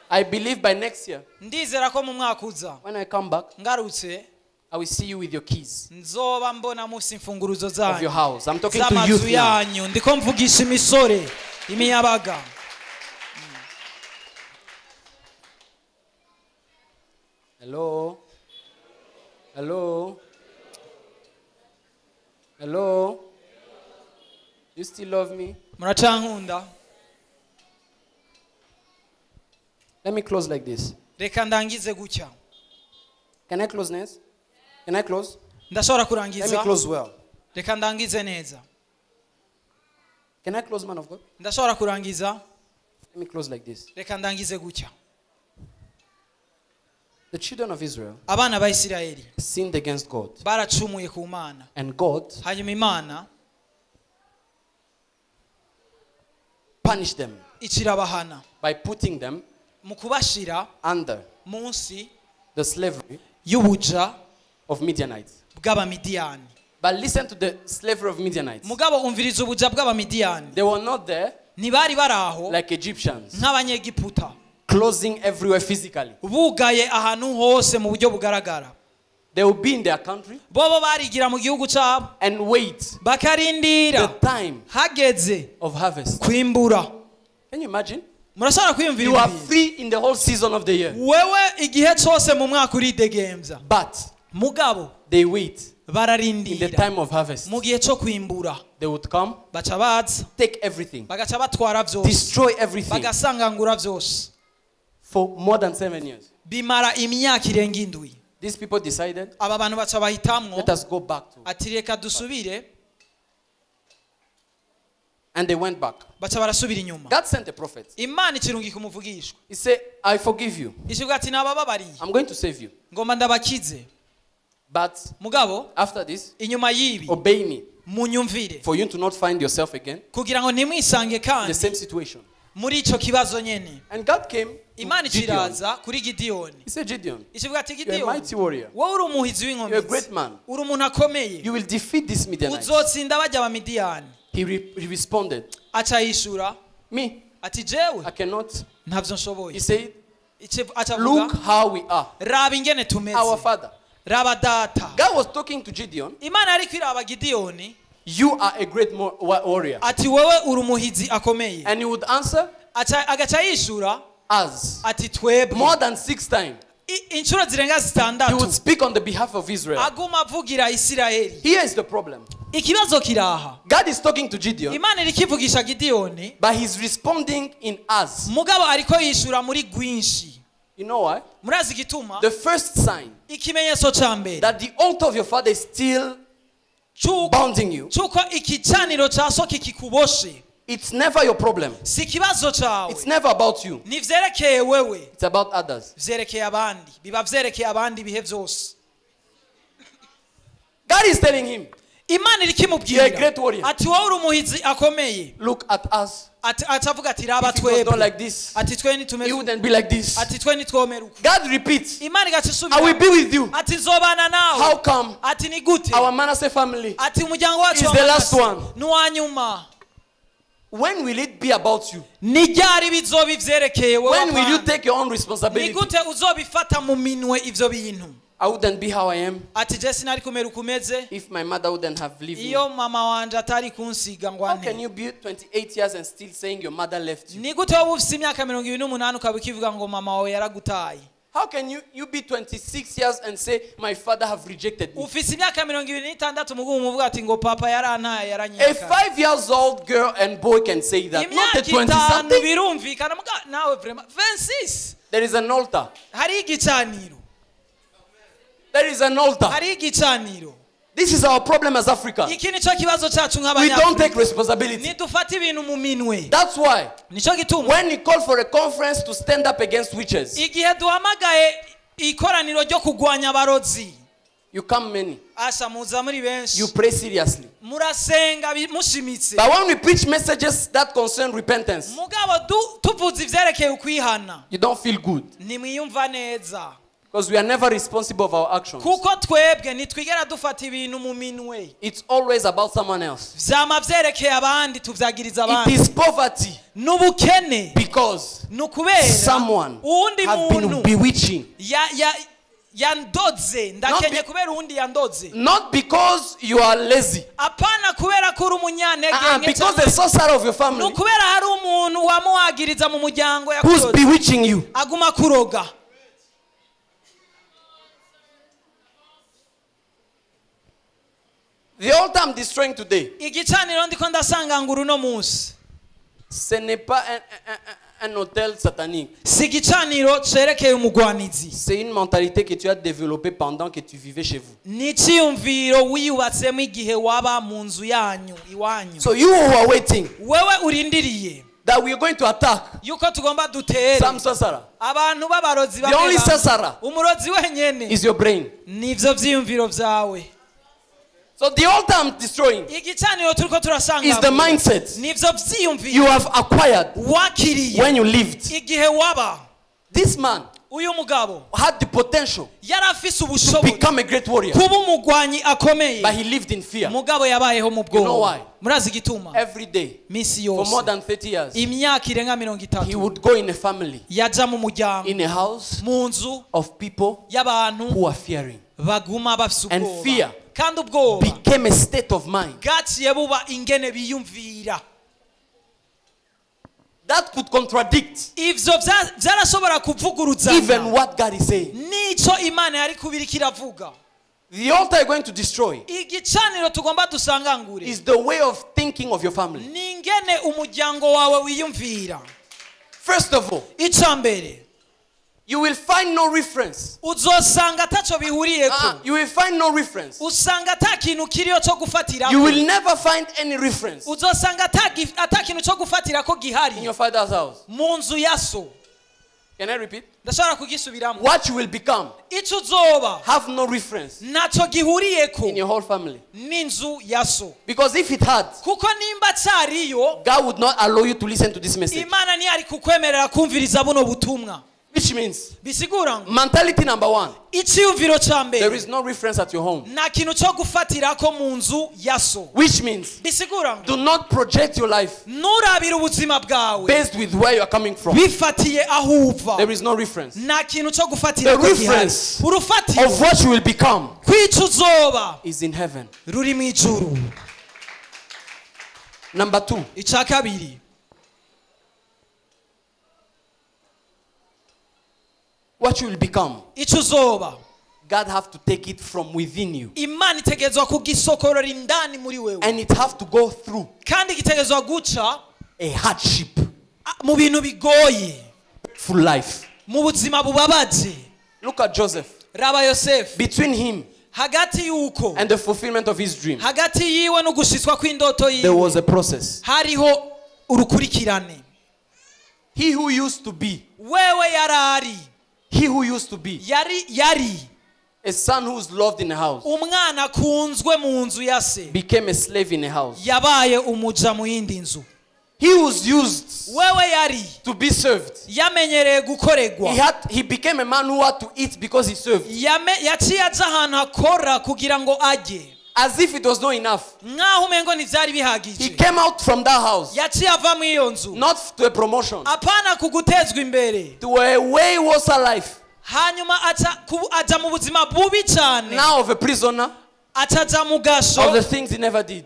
I believe by next year. Ndizera ko mu mwaka uza. When I come back, ngarutse, I will see you with your keys. Nzoba mbona mufise imfunguruzo zanyu. Of your house. I'm talking to youth now. Yanyu. Ndiko mvugisha imisore, imiyabaga. Hello. Hello. Hello. You still love me? Muracankunda. Let me close like this. Reka ndangize gutya. Can I close, Ness? Can I close? Ndashobora kurangiza. Let me close well. Reka ndangize neza. Can I close, man of God? Ndashobora kurangiza. Let me close like this. Reka ndangize gutya. The children of Israel Abana ba Isirayeli sinned against God. baracumuye ku Mana. And God hanyuma Imana punished them ikirabahana by putting them mu kubashira under munsi the slavery y'ubuja of Midianites. bw'Abamidiyani. But listen to the slavery of Midianites. Mugabo umviriza ubuja bw'Abamidiyani. They were not there ntibari baraho like Egyptians, nk'Abanyegiputa, closing everywhere physically. bugaye ahantu hose mu buryo bugaragara. They will be in their country bobo barigira mu gihugu cyabo and wait bakarindira the time hageze of harvest. kwimbura. Can you imagine? Murashobora kwiyumvira You are ibi? free in the whole season of the year. Wewe igihe cyose mu mwaka uridegembya. But mugabo they wait in the bararindira time of harvest. mu gihe cyo kwimbura. They would come, baca baza, take everything, bagaca batwara byose, destroy everything bagasangangura byose. For more than 7 years. Bimara imyaka irenga indwi. These people decided, aba bantu baca bahitamwo, let us go back to. ati reka dusubire. And they went back. Baca barasubira inyuma. God sent a prophet. Imana ikirungika umuvugishwa. He said, I forgive you. Ikivuga ati nabababariye. I'm going to save you. Ngomba ndabakize. But mugabo after this, inyuma y'ibi, obey me. munyumvire. For you to not find yourself again kugira ngo ntimwisange in the kandi same situation. muri ico kibazo nyene. And God came to Imana Gideon. ikiraza kuri Gideon. He said, Gideon, Ikivuga ati you are a Gideon, mighty warrior. wowe uri umuhizi You are a w'inkomezi. great man. Uri umuntu akomeye. You will defeat this Midianites. Uzotsinda bajya Abamidiyani. He responded, Aca yishura, me, ati jewe I cannot. ntavyo nshoboye. He said, Aca avuga, look how we are. raba ingene tumeze. Our father. Raba data. God was talking to Gideon. Imana yariko iraba Gideon. You are a great warrior. Ati wewe uri umuhizi akomeye. And he would answer, Agaca yishura, us. ati twebwe. More than 6 times. Inshuro zirenga He zitandatu. would speak on the behalf of Israel. Aguma avugira Isirayeli. Here is the problem. Ikibazo kiraha. God is talking to Gideon, Imana irikivugisha Gideon, but he's responding in us. mugabo ariko yishura muri gwinshi. You know why? Murazi igituma? The first sign Ikimenyetso ca mbere that the altar of your father is still bounding you, cyuko ikicaniro ca so kikikuboshe. It's never your problem. Si ikibazo cawe. It's never about you. Ntivyerekeye wewe. It's about others. Vyerekeye abandi. Biba vyerekeye abandi ibihe vyose. God is telling him, Imana irikimubwira. You are a great warrior. Ati wowe uri umuhizi akomeye. Look at us. Ati acavuga ati raba If it was twebwe. not like this, Ati twe nitumeze. it wouldn't be like this. Ati twe nitwomera uko. God repeats, Imana igaca isubira. I will be with you. Ati nzobana nawe. How come Ati ni gute? our Manasseh family Ati umuryango wacu is wa the last Manasseh one? ni uwa nyuma. When will it be about you? Ni ryari bizoba ivyerekeye wewe When will you apana? take your own Ni responsibility? gute uzobifata mu minwe ivyo bintu? I wouldn't be how I am Ati je sinari kumera uko umeze if my mother wouldn't have left me. iyo mama wanje atari kunsiga ngo How can ante. you be 28 years and still saying your mother left you? Ni gute wowe ufise imyaka 28 ukaba ukivuga ngo mama wawe yaragutaye? How can you be 26 years and say my father have rejected me? Ufise imyaka 26 mugumu umuvuga ati ngo papa yarantaye A yaranyirukanye. 5 years old girl and boy can say that. Not a Imyaka 20 itanu something. birumvikana muga nawe vraiment 26. There is an altar. Hari igicaniro. There is an altar. Hari igicaniro. This is our problem as Africans. Iki nico kibazo cyacu We don't nk'abanyafurika. take responsibility. Nidufata ibintu mu minwe. That's why Nico gituma when you call for a conference to stand up against witches, igihe duhamagaye ikoraniro ryo kugwanya abarozi, you come many. asha muza muri benshi. You pray seriously. Murasenga mushimitse. But when we preach messages that concern repentance, Mugabo tuvuze ivyerekeye ukwihana, you don't feel good. ntimwiyumva neza. Because we are never responsible of our actions. Kuko twebwe ntitwigera dufata ibintu mu minwe. It's always about someone else. Vyama vyerekeye abandi, tuvyagiriza It abandi. is poverty N'ubukene because ni ukubera someone uwundi have been muntu bewitching. yandoze ndakenye kubera uwundi yandoze. Not because you are lazy. Apana kubera ko uri umunyantege Because the sorcerer of your family ni ukubera hari umuntu wamuwagiriza mu muryango who's yakuroze. bewitching you. Aguma kuroga. The altar I'm destroying today, Igicaniro ndiko ndasangangura uno munsi, ce n'est pas un hôtel satanique. si igicaniro cerekeye umugwanizi. C'est une mentalité que tu as développée pendant que tu vivais chez vous. Ni iciyumviro wiyubatsemo igihe waba mu nzu yanyu iwanyu. So you who are waiting Wewe urindiriye that we are going to attack yuko tugomba dutere some sorcerer, abantu b'abarozi The only bamwe bamwe. sorcerer Umurozi wenyene is your brain. nivyo vyiyumviro vyawe. So the altar I'm destroying Igicaniro turiko turasanga is the mindset nivyo vyiyumviro you have acquired wakiriye when you lived. igihe waba. This man Uyu mugabo had the potential yari afise to ubushobozi become a great warrior, kuba umugwanyi akomeye, but he lived in fear. mugabo yabayeho mu You know bwoba. why? Murazi igituma? Every day, Misi for more yose than 30 years, imyaka irenga mirongo he itatu would go in a family, yaja mu muryango, in a house mu nzu of people y'abantu who are fearing. baguma bafise And ubwoba. fear Kandi ubwoba became a state of mind bwaciye buba ingene biyumvira. that could contradict Ivyo vyarashobora kuvuguruzana even what God is saying. nico Imana yari kuba iriko iravuga. The altar you're going to destroy Igicaniro tugomba dusangangure is the way of thinking of your family. ni ingene umuryango wawe wiyumvira. First of all, Ica mbere, you will find no reference. uzosanga ataco bihuriyeko. You will find no reference. Usanga ata kintu kiriyo co gufatirako. You will never find any reference Uzosanga ata kintu co gufatirako gihari in your father's house. mu nzu ya so. Can I repeat? Ndashobora kugisubiramo. What you will become Ico uzoba have no reference ntaco gihuriyeko in your whole family. n'inzu ya so. Because if it had, Kuko nimba cariyo, God would not allow you to listen to this message. Imana ntiyari kukwemerera kumviriza buno butumwa. Which means, Bisigura ngo mentality number one, iciyumviro ca mbere, there is no reference at your home. nta kintu co gufatirako mu nzu ya so. Which means, Bisigura ngo do not project your life nturabire ubuzima bwawe based with where you are coming from. bifatiye aho uva. There is no reference. Nta kintu co gufatirako The gihari. reference Urufatiro of what you will become kw'ico uzoba is in heaven. ruri mu ijuru. Number two, Ica kabiri, what you will become, ico uzoba God have to take it from within you. Imana itegerezwa kugisokorora indani muri wewe. And it have to go through Kandi gitegerezwa guca a hardship mu bintu bigoye, full life. mu buzima bubabaje. Look at Joseph. Raba Yosefu. Between him Hagati yuko and the fulfillment of his dream, hagati yiwe no gushitswa kw'indoto there yiwe, was a process. hariho urukurikirane. He who used to be, Wewe yarari, he who used to be yari a son who's loved in a house, umwana akunzwe mu nzu ya se, became a slave in a house. yabaye umuja mu yindi nzu. He was used Wewe yari to be served. yamenyereye gukoregwa. He became a man who had to eat because he served. Yaciye aja ahantu akora kugira ngo ajye. As if it was not enough. Nkaho umengo ntivyari He bihagije. came out from that house, Yaciye ava mu iyo nzu, not to a promotion, apana ku gutezwa imbere, to a way worse life. Hanyuma aja mu buzima bubi cyane. Now of a prisoner. Acaja mu gasho. Of the things he never did.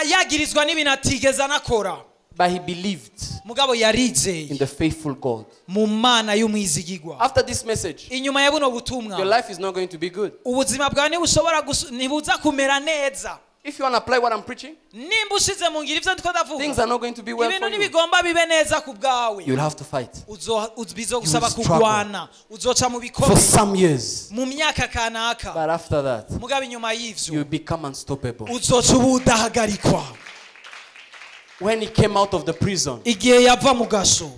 Yagirizwa n'ibintu atigeze anakora. But he believed Mugabo yarizeye in the faithful God. Mu Mana y'umwizigirwa. After this message, inyuma ya buno butumwa, your life is not going to be good. Ubuzima bwawe ntibushobora ntibuza kumera neza. If you want to apply what I'm preaching, nimba ushize mu ngiro ivyo ndiko ndavuga, things are not going to be well ibintu for you. ntibigomba bibe neza ku bwawe. You'll have to fight. Bizogusaba You will struggle. kugwana. Uzoca mu bikombe. For some years. Mu myaka kanaka. But after that, mugabo inyuma y'ivyo, you become unstoppable. Uzoca ubudahagarikwa. When he came out of the prison, igihe yava mu gasho,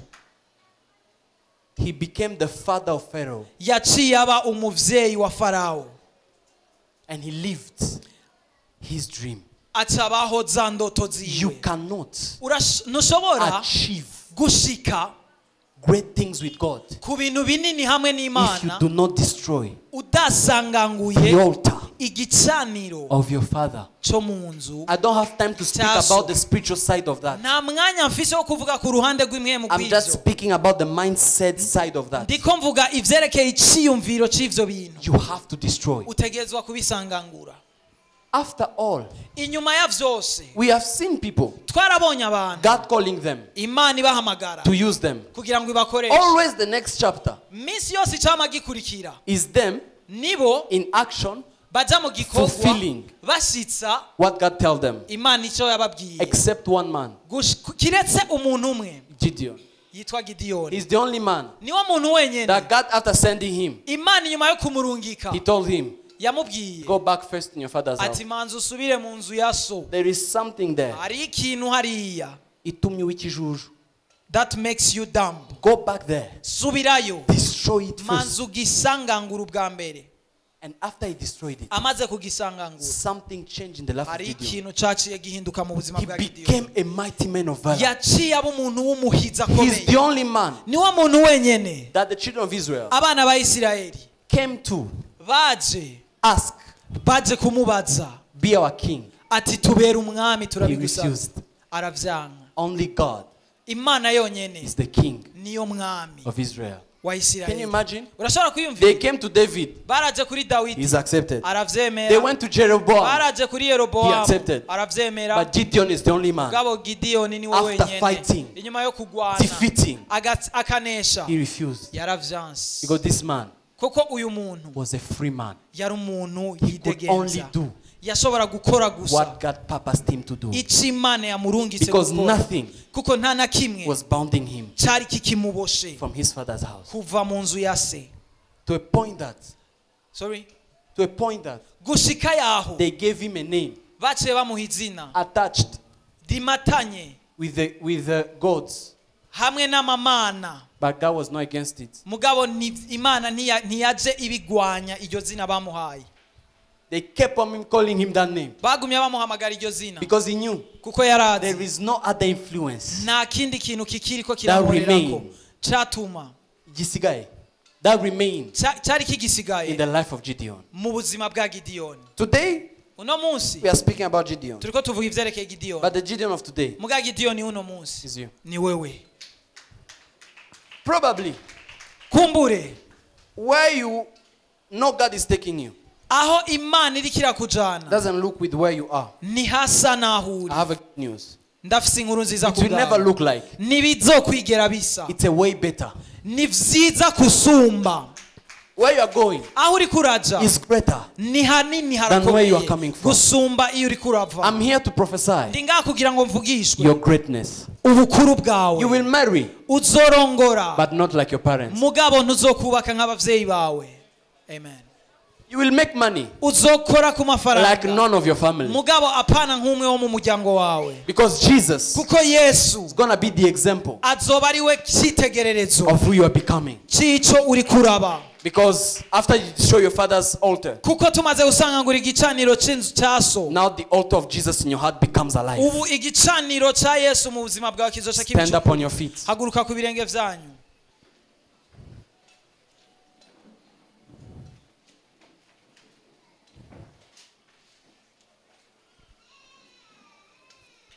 he became the father of Pharaoh. Yaciye aba umuvyeyi wa Farao. And he lived his dream. Acabaho za ndoto ziwe. You cannot ntushobora achieve gushika great things with God ku bintu binini hamwe if you n'Imana do not destroy udasanganguye the altar igicaniro of your father. cyo mu nzu. I don't have time to speak Cyaso. about the spiritual side of that. Nta mwanya mfise wo kuvuga ku ruhande rw'imwe mu I'm just kw'ivyo. speaking about the mindset side of that. Ndiko mvuga ivyerekeye iciyumviro c'ivyo bintu. You have to destroy. Utegerezwa kubisangangura. After all, inyuma ya vyose, we have seen people, twarabonye abantu, God calling them Imana ibahamagara to use them. kugira ngo ibakoreshe. Always the next chapter Minsi yose icama gikurikira is them nibo in action baja mu gikorwa fulfilling bashitsa what God tell them. Imana ico yababwiye. Except one man, Kiretse umuntu umwe Gideon. yitwa Gideon. He's the only man Niwo muntu wenyene that God, after sending him, Imana inyuma yo kumurungika he told him, yamubwiye go back first in your father's house. ati manza usubire mu nzu ya so. There is something there. Hari ikintu hariya. Itumye w'ikijuju. That makes you dumb. Go back there. Subirayo. Destroy it first. Manza ugisangangura ubwa mbere. And after he destroyed it, amaze kugisangangura, something changed in the life of hari Gideon. ikintu caciye gihinduka mu buzima He bwa Gideon. became a mighty man of valor. Yaciye aba umuntu w'umuhizi He's akomeye. the only man Niwe muntu wenyene that the children of Israel abana ba Isirayeli came to baje ask, baje kumubaza be our king. ati tubere umwami, He turabigusaba. refused. Aravyanga. Only God Imana yonyene is the king niyo mwami of Israel. wa Can you Isirayeli. imagine? Urashobora They kwiyumvira? came to David. Baraje kuri Dawidi. He's accepted. Aravyemera. They went to Jeroboam. Baraje kuri Yeroboamu. He accepted. Aravyemera. But Gideon is the only man. Mugabo Gideon niwe After wenyene. fighting, inyuma yo kugwana, defeating, akanesha, he refused. Yaravyanse. Because this man Kuko uyu muntu was a free man. yari umuntu He could only yidegenza. do Yashobora gukora gusa what God purposed him to do. ico Imana yamurungitse Because gukora. nothing Kuko nta na kimwe was bounding him cari kikimuboshe from his father's house. kuva mu nzu ya se. To a point that, Sorry. to a point that Gushika yaho they gave him a name baciye bamuha izina attached rimatanye with the gods. hamwe n'amamana. But God was not against it. Mugabo Imana ntiyaje ibigwanya iryo zina bamuhaye. They kept on calling him that name. Bagumye bamuhamagara iryo zina. Because he knew Kuko yarazi there is no other influence nta kindi kintu kikiriko that kiramurerako remain. catuma Gisigaye. That remained cyari kigisigaye in the life of Gideon. mu buzima bwa Gideon. Today uno munsi we are speaking about Gideon. turiko tuvuga ivyerekeye Gideon. But the Gideon of today Muga Gideon uno munsi is you. ni wewe. Probably Kumbure where you know God is taking you aho Imana iriko irakujana doesn't look with where you are. ni hasa naho uri. I have a good news. Ndafise inkuru nziza It will never kubwawe. look like. Ntibizokwigera bisa. It's a way better. Ni vyiza kusumba. Where you are going Aho uriko uraja is greater ni hanini than where you are harakomeye coming from. gusumba iyo uriko urava. I'm here to prophesy Ndi ngaha kugira ngo mvugishwe your greatness. ubukuru bwawe. You will marry, Uzorongora, but not like your parents. mugabo ntuzokubaka nk'abavyeyi bawe. Amen. You will make money Uzokora ku mafaranga like none of your family. mugabo apana nk'umwe wo mu muryango wawe. Because Jesus Kuko Yesu is going to be the example azoba ari we cyitegererezo of who you are becoming. c'ico uri kuraba. Because after you destroy your father's altar, Kuko tumaze gusangangura igicaniro c'inzu cya so, now the altar of Jesus in your heart becomes alive. ubu igicaniro ca Yesu mu buzima bwawe kizoca kiba Stand up on your feet. Haguruka ku birenge vyanyu.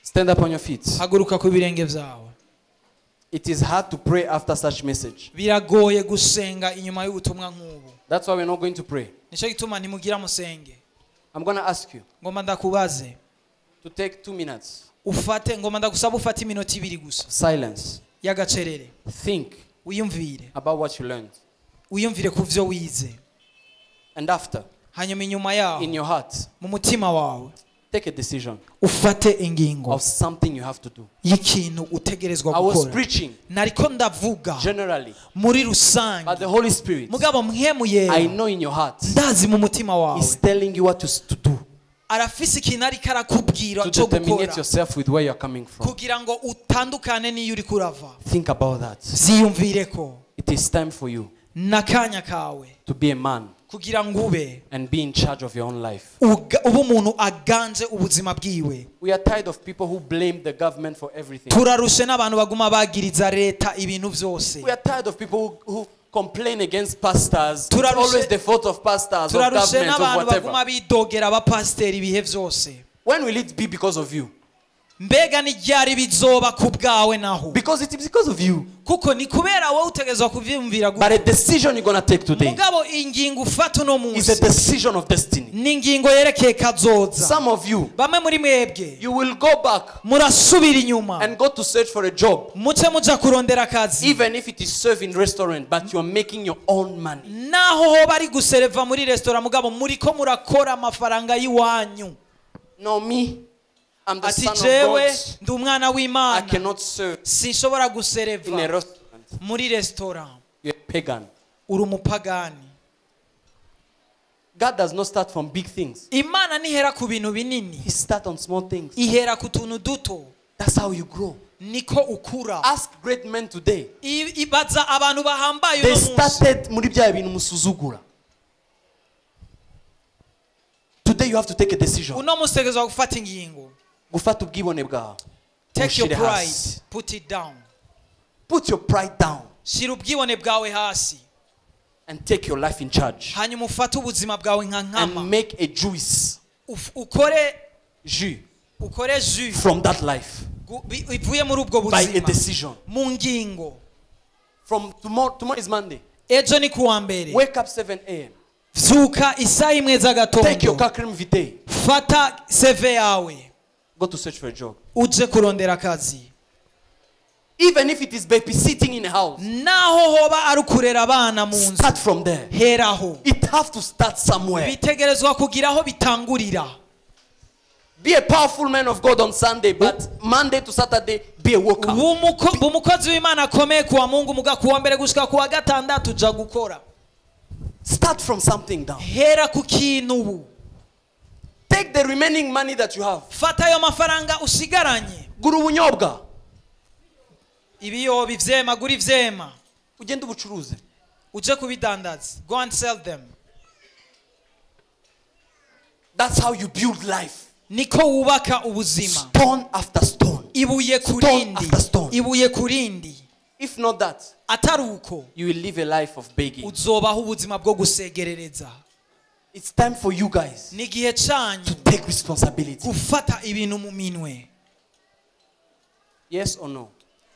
Stand up on your feet. Haguruka ku birenge vyawe. It is hard to pray after such message. Biragoye gusenga inyuma y'ubutumwa nk'ubu. That's why we're not going to pray. Nicyo gituma ntimugira musenge. I'm going to ask you Ngomba ndakubaze to take 2 minutes. Ufate, ngomba ndagusaba ufate iminota 2 gusa. Silence. Y'agacerere. Think Wiyumvire. about what you learned. Wiyumvire ku vyo wize. And after, Hanyuma inyuma yaho, in your heart, mu mutima wawe, take a decision ufate ingingo of something you have to do. y'ikintu utegerezwa I was gukora. preaching Nariko ndavuga generally, muri rusange, but the Holy Spirit, mugabo mpwemu yera, I know in your heart, ndazi mu mutima wawe, is telling you what to do. arafise ikintu ariko arakubwira To cyo determinate gukora yourself with where you're coming from. kugira ngo utandukane n'iyo uri kurava. Think about that. Vyiyumvireko. It is time for you N'akanya kawe to be a man kugira ngo ube and be in charge of your own life. Ube umuntu aganje ubuzima bwiwe. We are tired of people who blame the government for everything. Turarushe n'abantu baguma bagiriza leta ibintu byose. We are tired of people who complain against pastors. It's always the fault of pastors, of Turarushe government, of n'abantu baguma whatever. bidogera abapasiteri ibihe byose. When will it be because of you? Mbega ni ryari bizoba ku bwawe naho? Because it is because of you. Kuko ni kubera wowe utegerezwa kuvyumvira gutya. But a decision you're going to take today Mugabo ingingo ufata uno is a munsi decision of destiny. ni ingingo yerekeye kazoza. Some of you, Bamwe muri mwebwe you will go back murasubira inyuma and go to search for a job, muce muja kurondera akazi, even if it is serving restaurant, but you're making your own money. naho hoba ari gusereva muri restaurant, mugabo muriko murakora amafaranga y'iwanyu. No, me, I'm the Ati son of jewe God. ndi umwana I w'Imana, cannot serve sinshobora in a gusereva restaurant. muri restaurant. You're a pagan. Uri umupagani. God does not start from big things. Imana ntihera ku bintu binini. He starts on small things. Ihera ku tuntu duto. That's how you grow. Niko ukura. Ask great men today. Ibaza abantu bahambaye They uno munsi. started muri bya bintu musuzugura. Today you have to take a decision. Uno munsi utegerezwa gufata ingingo. Gufata ubwibone bwawe. Take your Ushire pride, hasi. put it down. Put your pride down. Shira ubwibone bwawe hasi. And take your life in charge. Hanyuma ufate ubuzima bwawe nka nkama. And make a juice. Ukore Jus. Ukore jus. From that life. Ivuye muri ubwo By a buzima. decision. Mu ngingo. From tomorrow, tomorrow is Monday. Ejo ni kuwa mbere. Wake up 7 a.m. Vyuka isaha imwe z'agatondo. Take your curriculum vitae. Fata CV yawe. Go to search for a job. Uje kurondera akazi. Even if it is babysitting in a house. Naho hoba ari ukurera abana mu nzu. Start from there. Heraho. It have to start somewhere. Bitegerezwa kugira aho bitangurira. Be a powerful man of God on Sunday, but Monday to Saturday, be a worker. Umukozi w'Imana akomeye kuwa Mungu, muga kuwa mbere gushika kuwa gatandatu uja gukora. Start from something down. Hera ku kintu ubu. Take the remaining money that you have. Fata ayo mafaranga usigaranye. Gura ubunyobwa. Ibiyoba ivyema, gura ivyema. Ugende ubucuruze. Uje kubidandaza. Go and sell them. That's how you build life. Niko wubaka ubuzima. Stone after stone. Ibuye Stone kurindi. after stone. Ibuye kurindi. If not that, Atari uko, you will live a life of begging. uzobaho ubuzima bwo gusegerereza. It's time for you guys Ni igihe cyanyu to take responsibility. gufata ibintu mu minwe. Yes or no?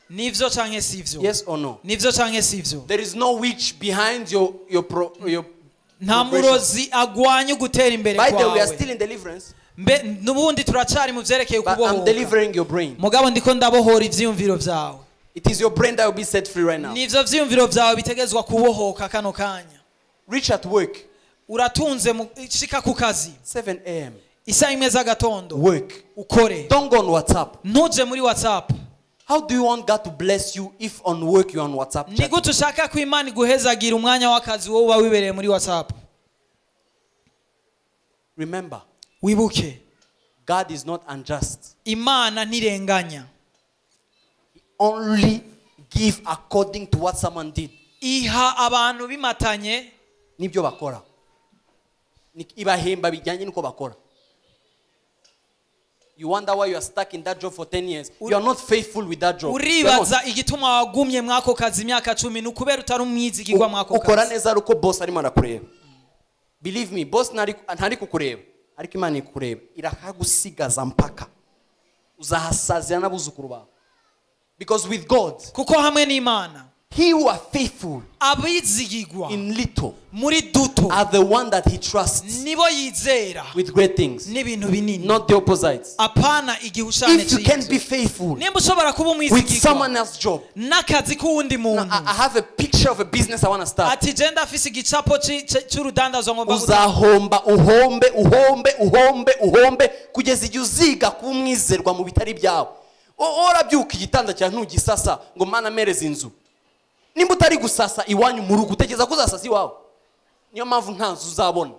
Nivyo canke sivyo? Yes or no? Nivyo canke sivyo? There is no witch behind your Nta progression. murozi agwanya ugutera imbere By the way, we are kwawe. still in deliverance. Mbe nubundi turacari mu vyerekeye But I'm kubohoka. delivering your brain. Mugabo ndiko ndabohora ivyiyumviro vyawe. It is your brain that will be set free right now. Nivyo vyiyumviro vyawe bitegezwa kubohoka kano kanya. Reach at work. Uratunze shika ku kazi. 7 a.m. Isaha imwe z'agatondo. Work. Ukore. Don't go on WhatsApp. Ntuje muri WhatsApp. How do you want God to bless you if on work you're on WhatsApp Ni chat? gute ushaka ko Imana iguhezagira umwanya w'akazi wowe uba wibereye muri WhatsApp? Remember, Wibuke. God is not unjust. Imana ntirenganya. He only give according to what someone did. Iha abantu bimatanye nibyo bakora. Ibahemba bijyanye nuko bakora. You wonder why you are stuck in that job for 10 years. You are not faithful with that job. Uribaza igituma wagumye mwako kazi imyaka 10 ni ukubera utari umwizigirwa mwako kazi. Ukora neza ariko boss arimo arakureba. Believe me, boss ntari kukureba. Ariko Imana ikureba. Irakagusigaza mpaka. Uzahasazira n'abuzukuru bawe. Because with God, kuko hamwe n'Imana, he who are faithful abizigigwa in little muri duto are the one that he trusts nibo yizera with great things, n'ibintu binini, not the opposites. Apana igihushane If you can cy'ibyo. be faithful Nimba ushobora kuba with umwizigirwa someone else's job, n'akazi k'uwundi now, muntu, I have a picture of a business I want to start. Ati je ndafise igicapo c'urudandazwa ngomba gutanga. Uzahomba, uhombe, uhombe, uhombe, uhombe kugeza igihe uziga kuba umwizerwa mu bitari byawe. Urabyuka igitanda cyawe ntugisasa ngo Mana mereze inzu. Nimba utari gusasa iwanyu mu rugo, utekereza ko uzasasa iwawe? Niyo mpamvu nta nzu uzabona.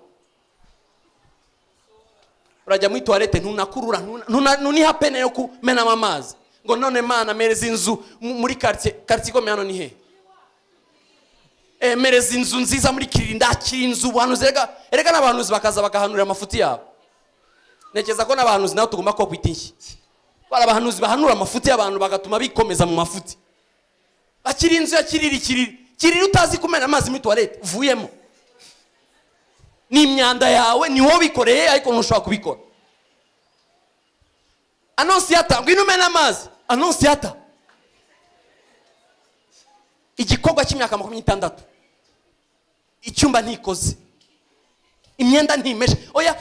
Urajya muri toilette ntunakurura, ntuniha pene yo kumenamo amazi ngo none Mana mereze inzu muri quartier. Quartier ikomeye hano ni he? Mereze inzu nziza muri Kiriri, ndakira inzu. Ubuhanuzi, erega n'abahanuzi bakaza bagahanurira amafuti yabo. Ntekereza ko n'abahanuzi nabo tugomba kubakwita inshyi. Bari abahanuzi bahanura amafuti y'abantu bagatuma bikomeza mu mafuti. Akiri inzu ya Kiriri, Kiriri, Kiriri utazi kumena amazi muri toilette uvuyemo. Ni imyanda yawe, ni wowe bikoreye ariko ntushobora kubikora. Annonciata, ngwino umene amazi. Annonciata. Igikorwa cy'imyaka 60. Icyumba ntikoze. Imyenda ntimeshe. Oya,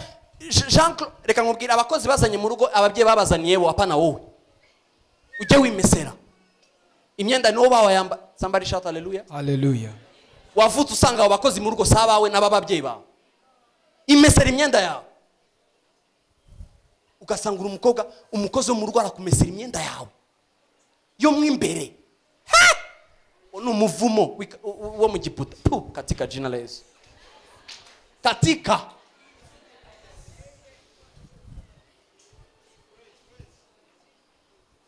Jean Claude, reka nkubwire, abakozi bazanye mu rugo ababyeyi babazaniye bo, apana wowe. Ujye wimesera. Imyenda niwo bawayamba. Somebody shout hallelujah. Hallelujah. Wavutse usanga abo bakozi mu rugo si abawe n'ababyeyi bawe. Imesera imyenda yawe. Ugasanga uri umukobwa, umukozi wo mu rugo arakumesera imyenda yawe yo mo imbere. Ha! Uwo ni umuvumo wo mu Giputa. Puh, katika jina la Yesu. Katika.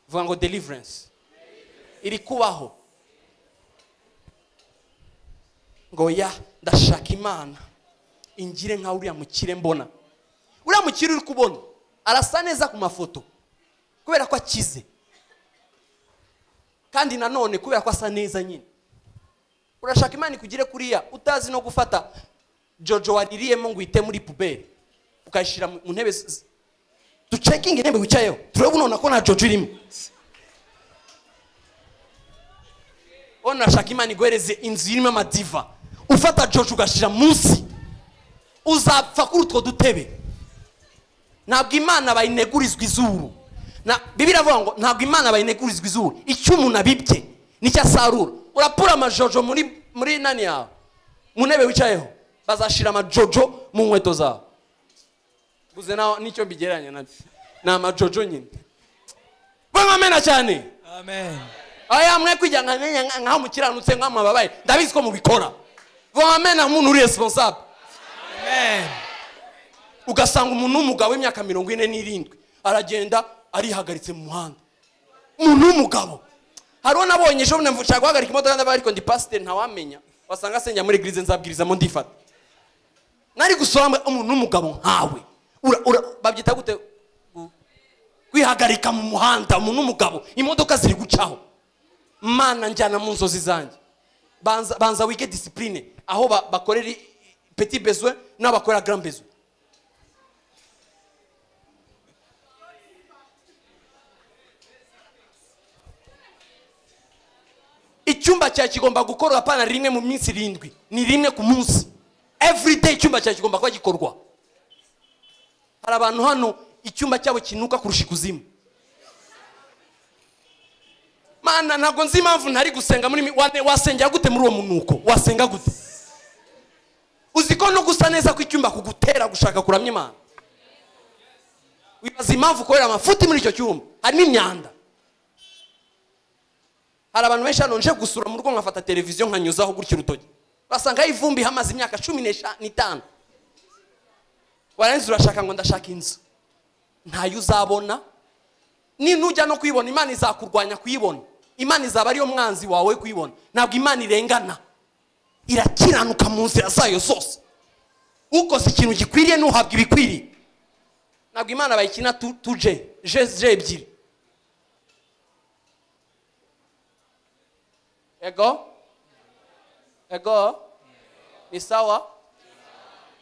Vuga ngo deliverance iri kubaho. Ngo ya ndashaka Imana ingire nka uriya mukire mbona. Uriya mukire uri kubona arasa neza ku mafoto kubera ko akize, kandi nanone kubera ko asa neza nyine. Urashaka Imana ikugire kuriya utazi no gufata Jojo waririyemo ngo ite muri poubelle ukayishira mu ntebe ducekinge intebe wicayeho turebe none ko nta Jojo irimo. Unashaka Imana iguhereze inzu irimo amadiva, ufata Jojo ugashira munsi, uzapfa kuri utwo dutebe. Ntabwo Imana bayinegurizwa izuru. Na Bibiliya iravuga ngo ntabwo Imana bayinegurizwa izuru. Icyo umuntu abibye nicyo asarura. Urapura amajojo muri nani yawe, mu ntebe wicayeho, bazashira amajojo mu nkweto zawe. Buze naho nicyo mbigereranya nabyo, ni amajojo nyine. Bamamena cyane. Amen. Aya mwe kwijya nkaho mukiranutse nkaho mwababaye, ndabizi ko mubikora. Bamamena umuntu uri responsable. Amen. Ugasanga umuntu w'umugabo w'imyaka 47 aragenda arihagaritse mu muhanda. Umuntu w'umugabo. Hariho nabonye ejo bundi mvushaka guhagarika imodoka ndabaye ariko ndi pasteur ntawamenya. Wasanga senya muri église nzabwirizamo ndifata. Nari gusoma umuntu w'umugabo nkawe. Babyita gute? Kwihagarika mu muhanda umuntu w'umugabo, imodoka ziri gucaho. Mana njyana mu nzozi zanjye. Banza wige discipline aho bakorera petit besoin n'abakorera grand besoin. Icyumba cyawe kigomba gukorwa apana rimwe mu minsi 7, ni rimwe ku munsi. Every day icyumba cyawe kigomba kuba gikorwa. Hari abantu hano icyumba cyabo kinuka kurusha ikuzimu. Mana ntabwo nzi impamvu ntari gusenga muri wasengera gute muri uwo munuko? Wasenga gute? Uzi ko no gusa neza ko icyumba kugutera gushaka kuramya Imana. Wibaza impamvu ukorera amafuti muri icyo cyumba, harimo imyanda. Hari abantu benshi hano nje gusura mu rugo nkafata televiziyo nkanyuzaho gutya urutoki, basanga ivumbi hamaze imyaka 15. Warangiza urashaka ngo ndashaka inzu, ntayo uzabona. Ni nujya no kuyibona Imana izakurwanya kuyibona. Imana izaba ariyo mwanzi wawe kuyibona. Ntabwo Imana irengana, irakiranuka mu nzira zayo zose. Ukoze ikintu gikwiriye ntuhabwe ibikwiriye. Ntabwo Imana bayikina tuje je ebyiri. Ego? Ego? Ni sawa?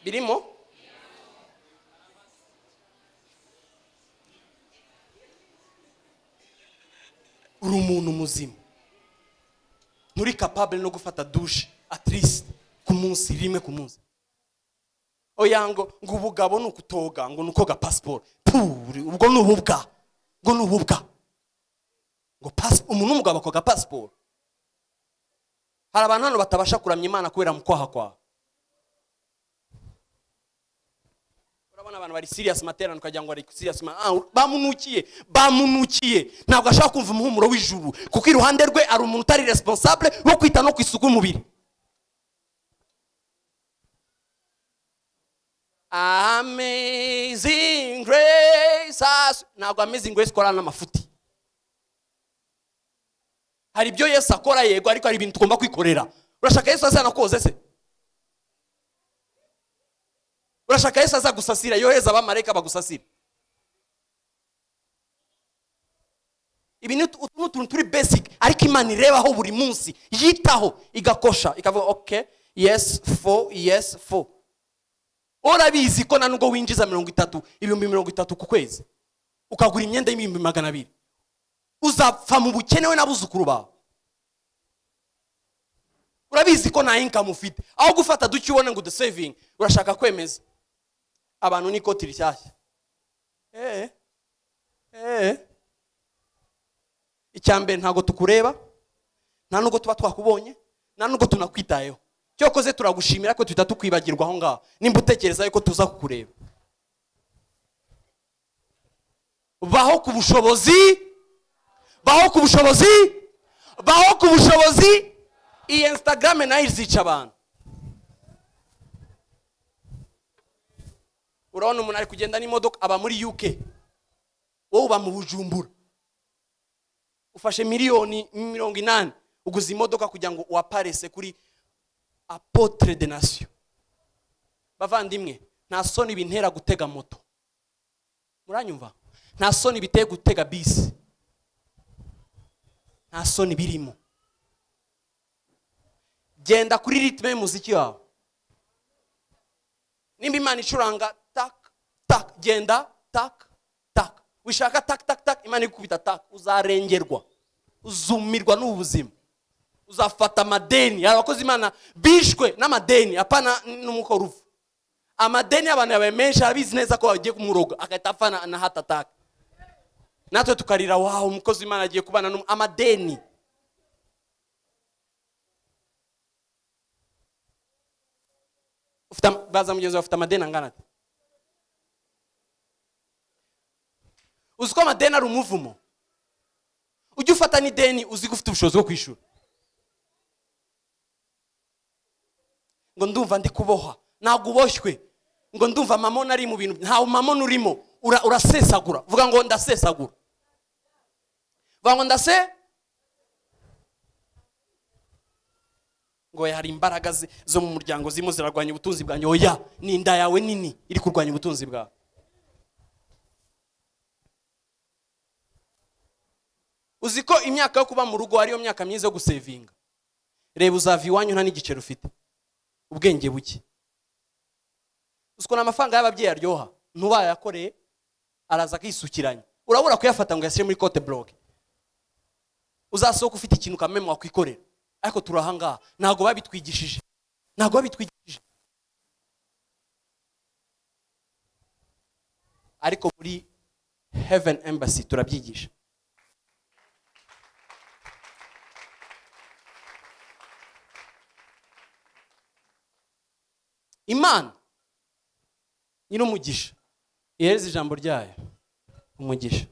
Birimo? Uri umuntu muzima, nturi capable no gufata douche at least ku munsi rimwe ku munsi. Oya, ngo ubugabo ni ukutoga, ngo ni ukoga passport. Ubwo ni ububwa, ngo ni ububwa, ngo umuntu w'umugabo akoga passport. Hari abantu hano batabasha kuramya Imana kubera mu kwaha kwawe. Urabona abantu bari serious materano ukagira ngo bari serious, bamunukiye ntabwo ashaka kumva umuhumuro w'ijuru, kuko iruhande rwe ari umuntu utari responsable wo kwita no kwisuku umubiri. Amazing Grace, ntabwo Amazing Grace ikora n'amafuti. Hari ibyo Yesu akora yego, ariko hari ibintu tugomba kwikorera. Urashaka Yesu aza nakoze se? Urashaka Yesu aza gusasira? Yohereza abamarayika bagusasira. Ibi ni utuntu turi basic, ariko Imana irebaho buri munsi, yitaho, igakosha, ikavuga okay, yes 4, yes 4. Urabizi ko na nubwo winjiza 30, 30,000 ku kwezi, ukagura imyenda y'ibihumbi 200, uzapfa mu bukene we n'abuzukuru bawe. Urabizi ko nta income ufite, aho gufata duke ubone ngo the saving, urashaka kwemeza abantu n'ikoti rishyashya. Icyambere ntago tukureba, nta nubwo tuba twakubonye, nta nubwo tunakwitayeho. Cyokoze turagushimira ko tuhita tukwibagirwa aho ngaho, nimba utekereza yuko tuza kukureba. Baho ku bushobozi, baho ku bushobozi, baho ku bushobozi. Iyi Instagram nayo izica abantu. Urabona umuntu ari kugenda n'imodoka aba muri UK, wowe uba mu Bujumbura, ufashe miliyoni 80 uguze imodoka kugira ngo uwaparese kuri apotre de nation. Bavandimwe, nta soni bintera gutega moto, muranyumva? Nta soni biteye gutega bisi, nta soni birimo. Genda kuri ritme y'umuziki wawe. Nimba Imana icuranga tak tak, genda tak tak. Wishaka tak tak tak, Imana ikubita tak, uzarengerwa, uzumirwa n'ubuzima, uzafata amadeni. Abakozi Imana bishwe n'amadeni, apana n'umuko rufu. Amadeni y'abantu yabaye menshi, abizi neza ko bagiye kumuroga, agahita apfa na heart attack. Natwe tukarira, wow, umukozi Imana agiye kubana amadeni. Baza mugenzi wawe, ufite amadeni angana ate? Uzi ko amadeni ari umuvumo? Ujye ufata n'ideni uzi ko ufite ubushobozi bwo kwishyura. Ngo ndumva ndi kuboha, ntabwo uboshywe. Ngo ndumva mamona ari mu bintu, ntawe mamona urimo, urasesagura. Vuga ngo ndasesagura. Vuga ngo ndase. Ngo hari imbaraga zo mu muryango zirimo zirarwanya ubutunzi bwanjye. Oya, ni inda yawe nini iri kurwanya ubutunzi bwawe. Uzi ko imyaka yo kuba mu rugo ariyo myaka myiza yo gusevinga. Reba uzava iwanyu nta n'igiceri ufite, ubwenge buke. Uzi ko n'amafaranga y'ababyeyi aryoha, ntubayakoreye araza akisukiranya, urabura kuyafata ngo yashyire muri cote block. Uzasohoka ufite ikintu kameme wakwikorera. Ariko turahangaha ntabwo babitwigishije, ntabwo babitwigishije. Ariko muri Heaven Embassy turabyigisha. Imana nyir'umugisha ihereza ijambo ryayo umugisha.